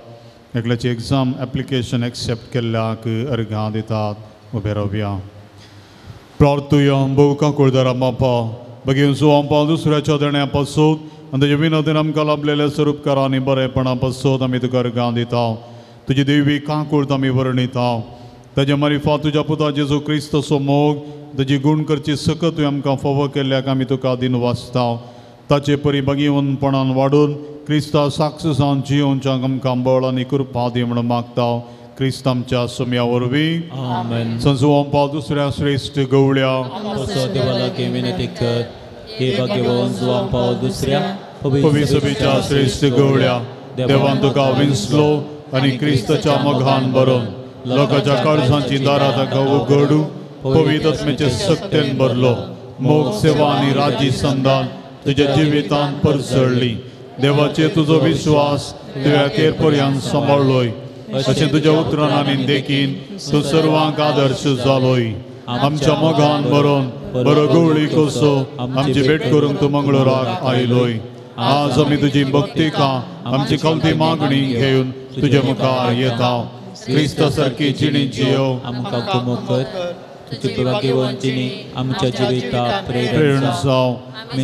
एकल्याची एग्जाम एप्लिकेशन एक्सेप्ट केल्ल्याक अर्घां दितात. उबे रावया. प्रार्थुया. भोव काकुळदारा बापा, बगीन सुवांपा दुसऱ्याच्या देण्या पासून आनी तुज्या विनोदीन आमकां लाभलेल्या स्वरूपकारा आनी बरेपणा पासून आमी तुका अर्घां दिता. तुजी देवी काकुळत आमी वर्णिता. ताज्या मारिफात तुज्या पुता जेजू क्रिस्ताचो मोग, तुजी गूण करची सकत तुवें आमकां फावो केल्ल्याक आमी तुका दिन वाचता. ताचे परी भगिवनपणान वाडून क्रिस्ता साक्ष जावन जियोवच्याक आमकां बळ आनी कृपा दी म्हणून मागता. क्रिस्त आमच्या सुम्या वरवीं. आमेन. संजुवांपा दुसऱ्या श्रेश्ठ गवळ्या देवा लागीं विनंती कर. हे भाग्यवान जुवांपाव दुसऱ्या पविसभेच्या श्रेश्ठ गवळ्या, देवान तुका विंचलो आनी क्रिस्ताच्या मोगान भरून लोकांच्या काळजांची दारां ताका उगडू पवित्र आत्म्याचे सक्तेन भरलो. मोग, सेवा आनी राजी संदान तुज्या जिवितान परजळ्ळी. देवाचेर तुजो विश्वास तुवें अखेर पर्यंत सांबाळ्ळोय. अशें तुज्या उतरान आनी देखीन तूं सर्वांक आदर्श जालोय. आमच्या मोगान भरून बरो गवळी कसो आमची भेट करूंक तूं मंगळूराक आयलोय. आज आमी तुजी भक्तिका आमची खलती मागणी घेवन तुजे मुखार येता. क्रिस्ता सारकी जिणी जियो आमकां कुमो कर. तुजी भाग्यवान जिणी आमच्या जिविताक प्रेरणा जावं.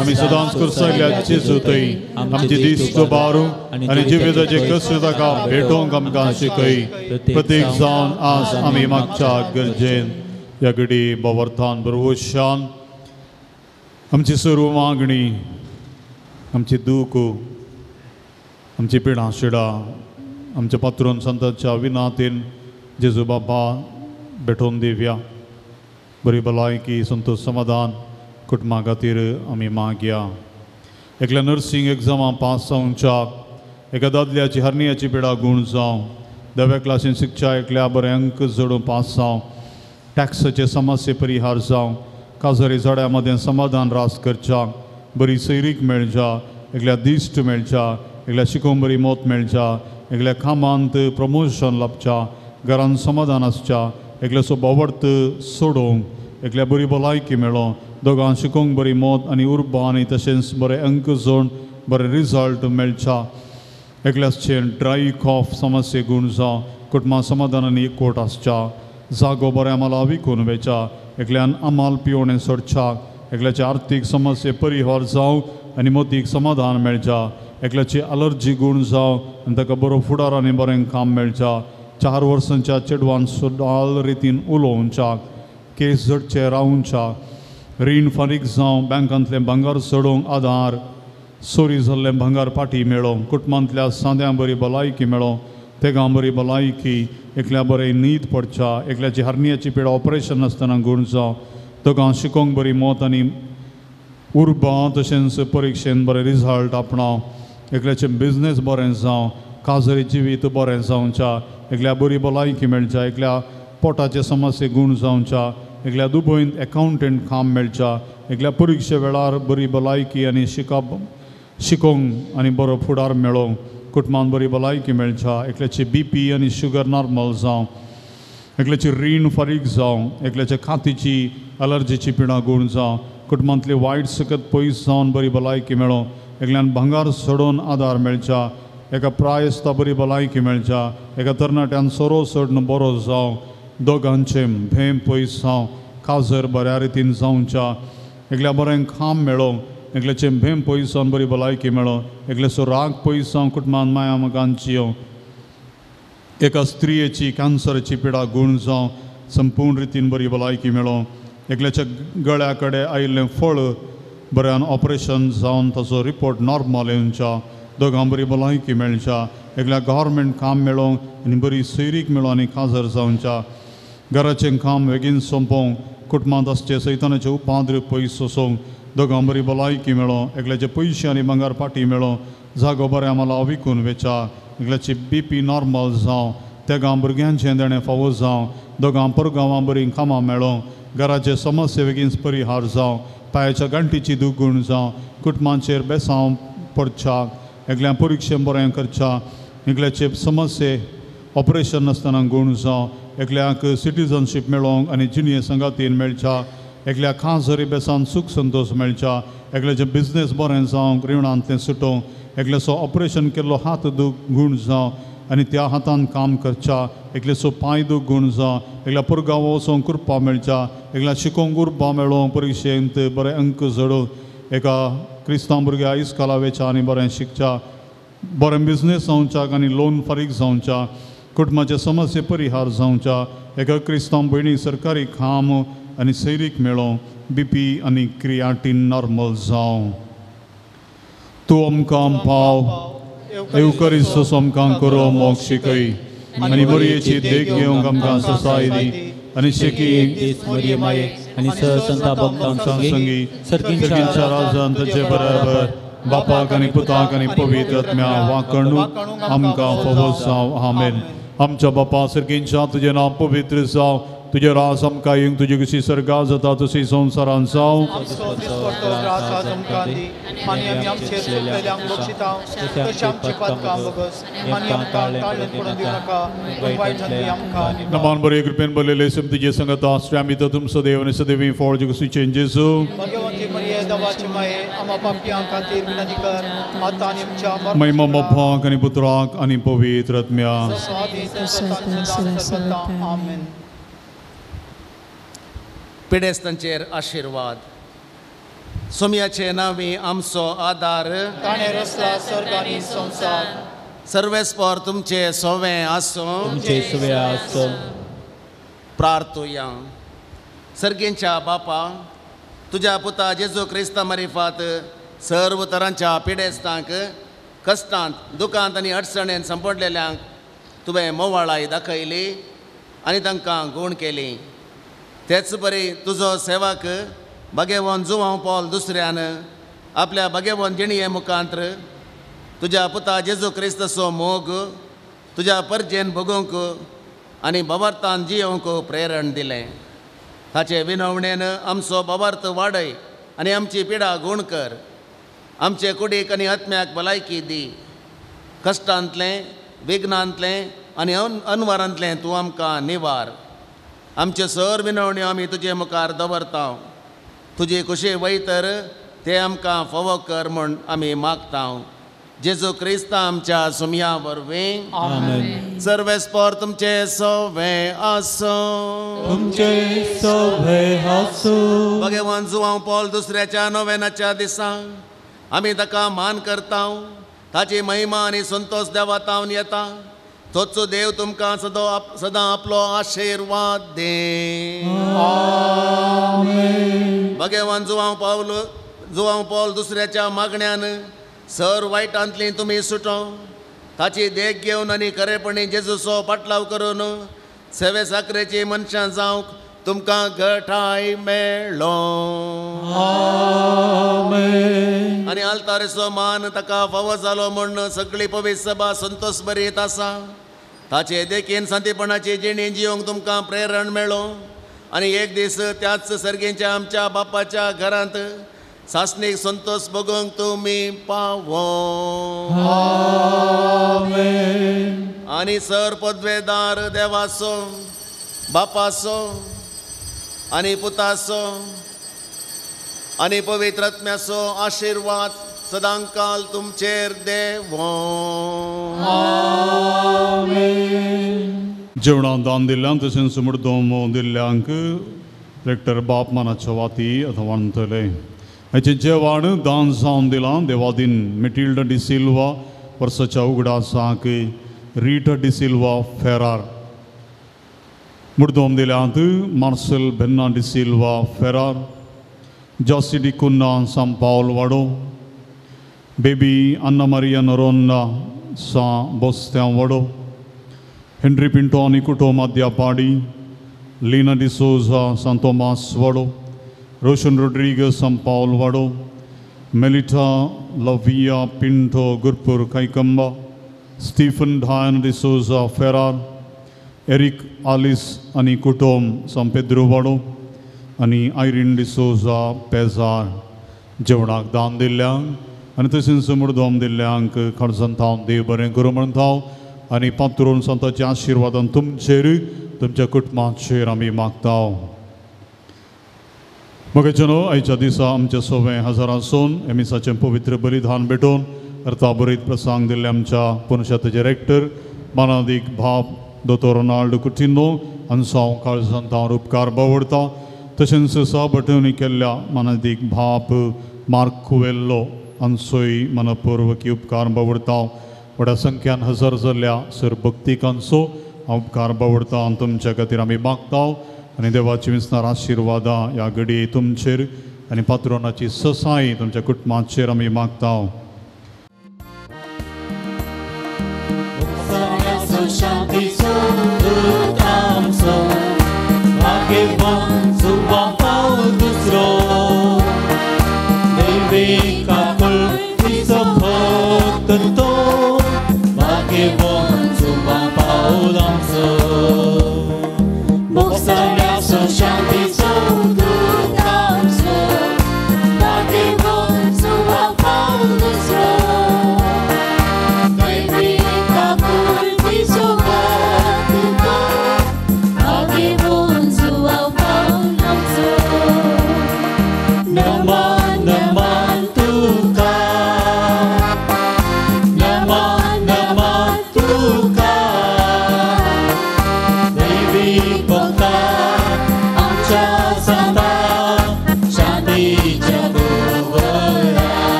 आमी सदांच करसल्या जेजू थंय आमची दीस बारू आनी जिविताचे कश्ट ताका भेटोवंक आमकां शिकय. प्रत्येक जावन आज आमी मागच्या गरजेन ह्या घडी बावर्थान बरवशान आमची सर्व मागणी, आमची दूख, आमची पिडां शिडां आमच्या पात्रोन संताच्या विनातीन जेजू बाबा भेटोवन दिवया. बरी भलायकी, संतोष, समाधान कुटुंबा खातीर आमी मागया. एकल्या नर्सिंग एग्जामा पास जावच्याक, एका दादल्याची हरनियाची पिडा गूण जावं, 10व्या क्लासीन शिकच्या एकल्या बरे अंक जोडून पास जावं, टॅक्साचे समस्ये परिहार जावं, काजरी झाड्या मदें समाधान रास करच्याक, बरी सैरीक मेळच्या, एकल्या दिश्ट मेळच्या, एकल्या शिकोवंक बरी मत मेळच्या, एकल्या कामांत प्रमोशन लाभच्या, घरान समाधान आसच्या, एकल्याचो बावडत सोडोवंक, एकल्या बरी भलायकी मेळो, दोगां शिकोवंक बरी मत आनी उर्बा आनी तशेंच बरे अंक जोड बरे रिजल्ट मेळच्या, एकल्याचे ड्राय कॉफ समस्ये गूण जावं, कुटुंबा समाधान आनी एकवट आसच्या, जागो बऱ्या माला विकून वेच्या, एकल्यान अमाल पिवणें सोडच्या, एकल्याचे आर्थीक समस्ये परिहार जावं आनी मतीक समाधान मेळच्या, एकल्याची अलर्जी गूण जावं आनी ताका बरो फुडार आनी बरें काम मेळच्या, 4 वर्सांच्या चेडवान सुदाल रितीन उलोवच्याक, केस झडचे रावच्या, रीण फारीक जावं, बँकांतलें भांगर सोडोवंक आदार, चोरी जाल्लें भांगर पाटी मेळों, कुटुंबांतल्या सांद्यां बरी भलायकी मेळों, तेगां बरी भलायकी, एकल्या बरें न्हीद पडच्या, एकल्याची हरनियाची पिडा ऑपरेशन नासतना गूण जावं, दोगां शिकोवंक बरी मत आनी उर्बा तशेंच परिक्षेन बरें रिजल्ट आपणाव, एकल्याचें बिजनेस बरें जावं, काजरी जिवीत बरें जावच्या, एकल्या बरी भलायकी मेळच्या, एकल्या पोटाचे समस्ये गूण जावच्या, एकल्या दुबयंत एकावंटंट काम मेळच्या, एकल्या परिक्षे वेळार बरी भलायकी आनी शिकोवंक आनी बरो फुडार मेळोवंक, कुटुंबान बरी भलायकी मेळच्या, एकल्याची बीपी आनी शुगर नॉर्मल जावं, एकल्याची रीण फारीक जावं, एकल्याच्या कातीची अलर्जीची पिडां गूण जावं, कुटुंबांतली वायट सकत पयस जावन बरी भलायकी मेळों, एकल्यान भांगार सोडोवन आदार मेळच्या, एका प्रायस्ता बरी भलायकी मेळच्या, एका तरणाट्यान सोरो सोडून बरो जावं, दोगांचें भेम पयस जावं, काजर बऱ्या रितीन जावच्या, एकल्या बरें काम मेळों, एकल्याचें भेम पयस जावन बरी भलायकी मेळों, एकल्याचो राग पयस जावं, कुटुंबान माया मोगान जियों, एका स्त्रियेची कॅन्सराची पिडा गूण जावं, संपूर्ण रितीन बरी भलायकी मेळों, एकल्याच्या गळ्या कडेन आयिल्लें फळ बऱ्यान ऑपरेशन जावन ताचो रिपोर्ट नॉर्मल येवच्या, दोगां बरी भलायकी मेळच्या, एकल्या गव्हर्मेंट काम मेळोवंक आनी बरी सैरीक मेळोवंक आनी काजर जावच्या, घराचें काम बेगीन सोंपोवंक, कुटुंबांत आसचे सैतानाचे उपाद्र पयस सोंसूंक, दोगां बरी भलायकी मेळोवंक, एकल्याचे पयशे आनी भांगर पाटी मेळोवंक, जागो बऱ्या माला विकून वेच्या, एकल्याची बीपी नॉर्मल जावं, तेगां भुरग्यांचें देणें फावो जावं, दोगां परगांवां बरीं कामां मेळोवंक, घराचे समस्ये बेगीन परिहार जावं, पांयाच्या गांठीची दुगूण जावं, कुटुंबाचेर बेसांव पडच्याक, एकल्या परिक्षे बरें करच्या, एकल्याचे समस्ये ऑपरेशन नासतना गूण जावं, एकल्याक सिटीजनशीप मेळोवंक आनी जिणये संगातीन मेळच्या, एकल्या खाजरी बेसान सूख संतोश मेळच्या, एकल्याचें बिजनेस बरें जावंक रिणांतलें सुटोवंक एकल्याचो ऑपरेशन केल्लो हात दूख गूण जावं आनी त्या हातान काम करच्या एकल्याचो पांय दूख गूण जावं एकल्या पुरगांव वचोंक कृपा मेळच्या एकल्या शिकोवंक उर्बा मेळोवंक परिक्षेंत बरे अंक जोडूंक एका क्रिस्तांव भुरग्या इस्कोला वेच्या आनी बरें शिकच्या बरें बिजनेस जावच्याक आनी लोन फारीक जावच्या कुटुंबाचे समस्ये परिहार जावच्या एका क्रिस्तांव भयणी सरकारी काम आनी सैरीक मेळोवंक बीपी आनी क्रियाटीन नॉर्मल जावं. तूं आमकां पाव एवकरिस्तोस आमकां करो मोग शिकय आनी मरयेची देख घेवंक आमकां ससाय दी आनी शेकी दीस मरिये माये आनी संता भक्तां संगी सर्गींच्या राजान ताचे बराबर बापाक आनी पुताक आनी पवित्र आत्म्या वांकणूक आमकां फावो जावं. आमेन. आमच्या बापा सर्गींच्या तुजें नांव पवित्र जावं, तुजें राज आमकां येवंक, तुजी कशी सर्गां जाता तशी संवसारांत जावं. आमचो दिसपट्टो ग्रास आज आमकां दी आनी आमी आमचेर चुकलेल्यांक बक्षिता तशें आमची पातकां बगस आनी आमकां ताळेंत पडून दिवं नाका पूण वायटांतली आमकां निवार. नमान बरे कृपेन भरलेले सम तुजे संगत आसरे आमी तर तुमचो देव आनी सदैवी फळ जेजू जेजू. भगवंती मरिये देवाची माये आमा पापयां खातीर विनंती कर आतां आनी आमच्या मरणाच्या महिमा बापाक आनी पुत्राक आनी पवित्र आत्म्या. आदी सदां सर्वदा. आमेन. पिडेस्तांचेर आशिर्वाद. सोम्याचे नांवी आमचो आदार ताणें रचला सर्ग आनी संवसार. सर्वेस्पर तुमचे सोवे आसूं. तुमचे सुवे आसूं. प्रार्थुया. सर्गींच्या बापा, तुज्या पुता जेजू क्रिस्ता मारिफात सर्व तरांच्या पिडेस्तांक कश्टांत दुखांत आनी अडचणेन संपडलेल्यांक तुवें मोवाळाय दाखयली आनी तांकां गूण केली. तेच परी तुजो सेवक भगेवन जुवांव पॉल दुसऱ्यान आपल्या भगेवन जिणये मुखांत्र तुज्या पुता जेजू क्रिस्ताचो मोग तुज्या परजेन भोगूंक आनी भवार्थान जियोवंक प्रेरण दिलें. ताचे विनवणेन आमचो भवार्थ वाडय आनी आमची पिडा गूण कर. आमचे कुडीक आनी आत्म्याक भलायकी दी. कश्टांतलें विघ्नांतलें आनी अनवारांतलें तूं आमकां निवार. आमच्यो सर विनवण्यो आमी तुजे मुखार दवरता. तुजी खुशी वयतर ते आमकां फावो कर म्हूण आमी मागता. जेजू क्रिस्ता आमच्या सुमया वरवीं. आमेन. सर्वेस्पर तुमचे सवे आसूं. तुमचे सवे आसूं. भगवान जुवांव पॉल दुसऱ्याच्या नोवेनाच्या दिसा आमी ताका मान करता. ताची महिमा आनी संतोश देवा तावन येता. तोच देव तुमकां सदां आपलो आशिर्वाद दे. भगवान जुवांव पॉल दुसऱ्याच्या मागण्यान सर वायटांतली तुमी सुटो. ताची देख घेवन आनी खरेपणी जेजूचो पाटलाव करून सेवे साकरेची मनशां जावंक तुमकां घटाय मेळ्ळो. आनी आल्तारेचो मान ताका फावो जालो म्हूण सगळी पवित्र सभा संतोश बरीत आसा. ताचे देखीन सांतीपणाची जिणी जियोंक तुमकां प्रेरण मेळो आनी एक दीस त्याच सर्गींच्या आमच्या बापाच्या घरांत सासणीक संतोश भोगूंक तुमी पावो. आनी सर पदवेदार देवाचो बापाचो आनी पुताचो आनी पवित्र आत्म्याचो आशिर्वाद सदांकाल तुमचेर देवो. जेवणां दान दिल्ल्यान तशेंच मुर्दोम दिल्ल्यांक रेक्टर बाप मानाच्या वाती आतां वांटतले. हाचें जेवण दान जावन दिलां देवादीन मेटिल्डा डिसिल्वा वर्साच्या उगडासाक रिटा डिसिल्वा फेरार. मुर्दोम दिल्यांत मार्सेल भेन्ना डिसिल्वा फेरार, जॉसी डिकुन्ना सांपावल वाडो, बेबी अन्ना मारिया नरोन्ना सा बोस्त्यां वाडो, हेनरी पिंटो आनी कुटुंब आद्यापाडी, लीना डिसोजा सांतोमास वाडो, रोशन रोड्रिगस सांपावल वाडो, मेलिटा लविया पिंटो गुरपूर कैकंबा, स्टीफन डायन डिसोजा फेरार, एरिक आलिस आनी कुटुंब सांपेद्रो वाडो आनी आयरीन डिसोजा पेजार. जेवणाक दान दिल्ल्यांक आनी तशेंच मुर्दोम दिल्ल्यांक खडसंतांव देव बरें करूं म्हणटाव आनी पात्रून संताच्या आशिर्वादान तुमचेर तुमच्या कुटुंबाचेर आमी मागता. मगेचेनो आयच्या दिसा आमच्या सोवे हजारां सोन एमिसाचें पवित्र बलिदान भेटोवन अर्थाबरीत प्रसंग दिल्ले आमच्या पुनशाताचे रेक्टर मानादीक भाप दोतोर रोनाल्ड कुटिनो हांचो हांव काळजांत हांव उपकार बावडता. तशेंच सह केल्ल्या मानादीक भाप मार्क कुवेल्लो हांचोय मनपूर्वकी उपकार बावडता. व्हडा संख्यान हजर जाल्ल्या सर भक्तिकांचो हांव उपकार बावडता आनी तुमच्या खातीर आमी मागता आनी देवाची विसणार आशिर्वादां ह्या घडये तुमचेर आनी पात्रोनाची ससाई तुमच्या कुटुंबाचेर आमी मागता.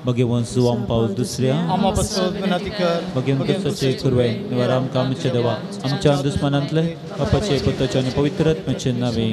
भगवंत आमपाव दुसऱ्या भगवंत कुरवे निवार आमकां आमचे देवा आमच्या दुस्मनांतले बापाचे पुताचे आनी पवित्र आत्म्याचे नांवे.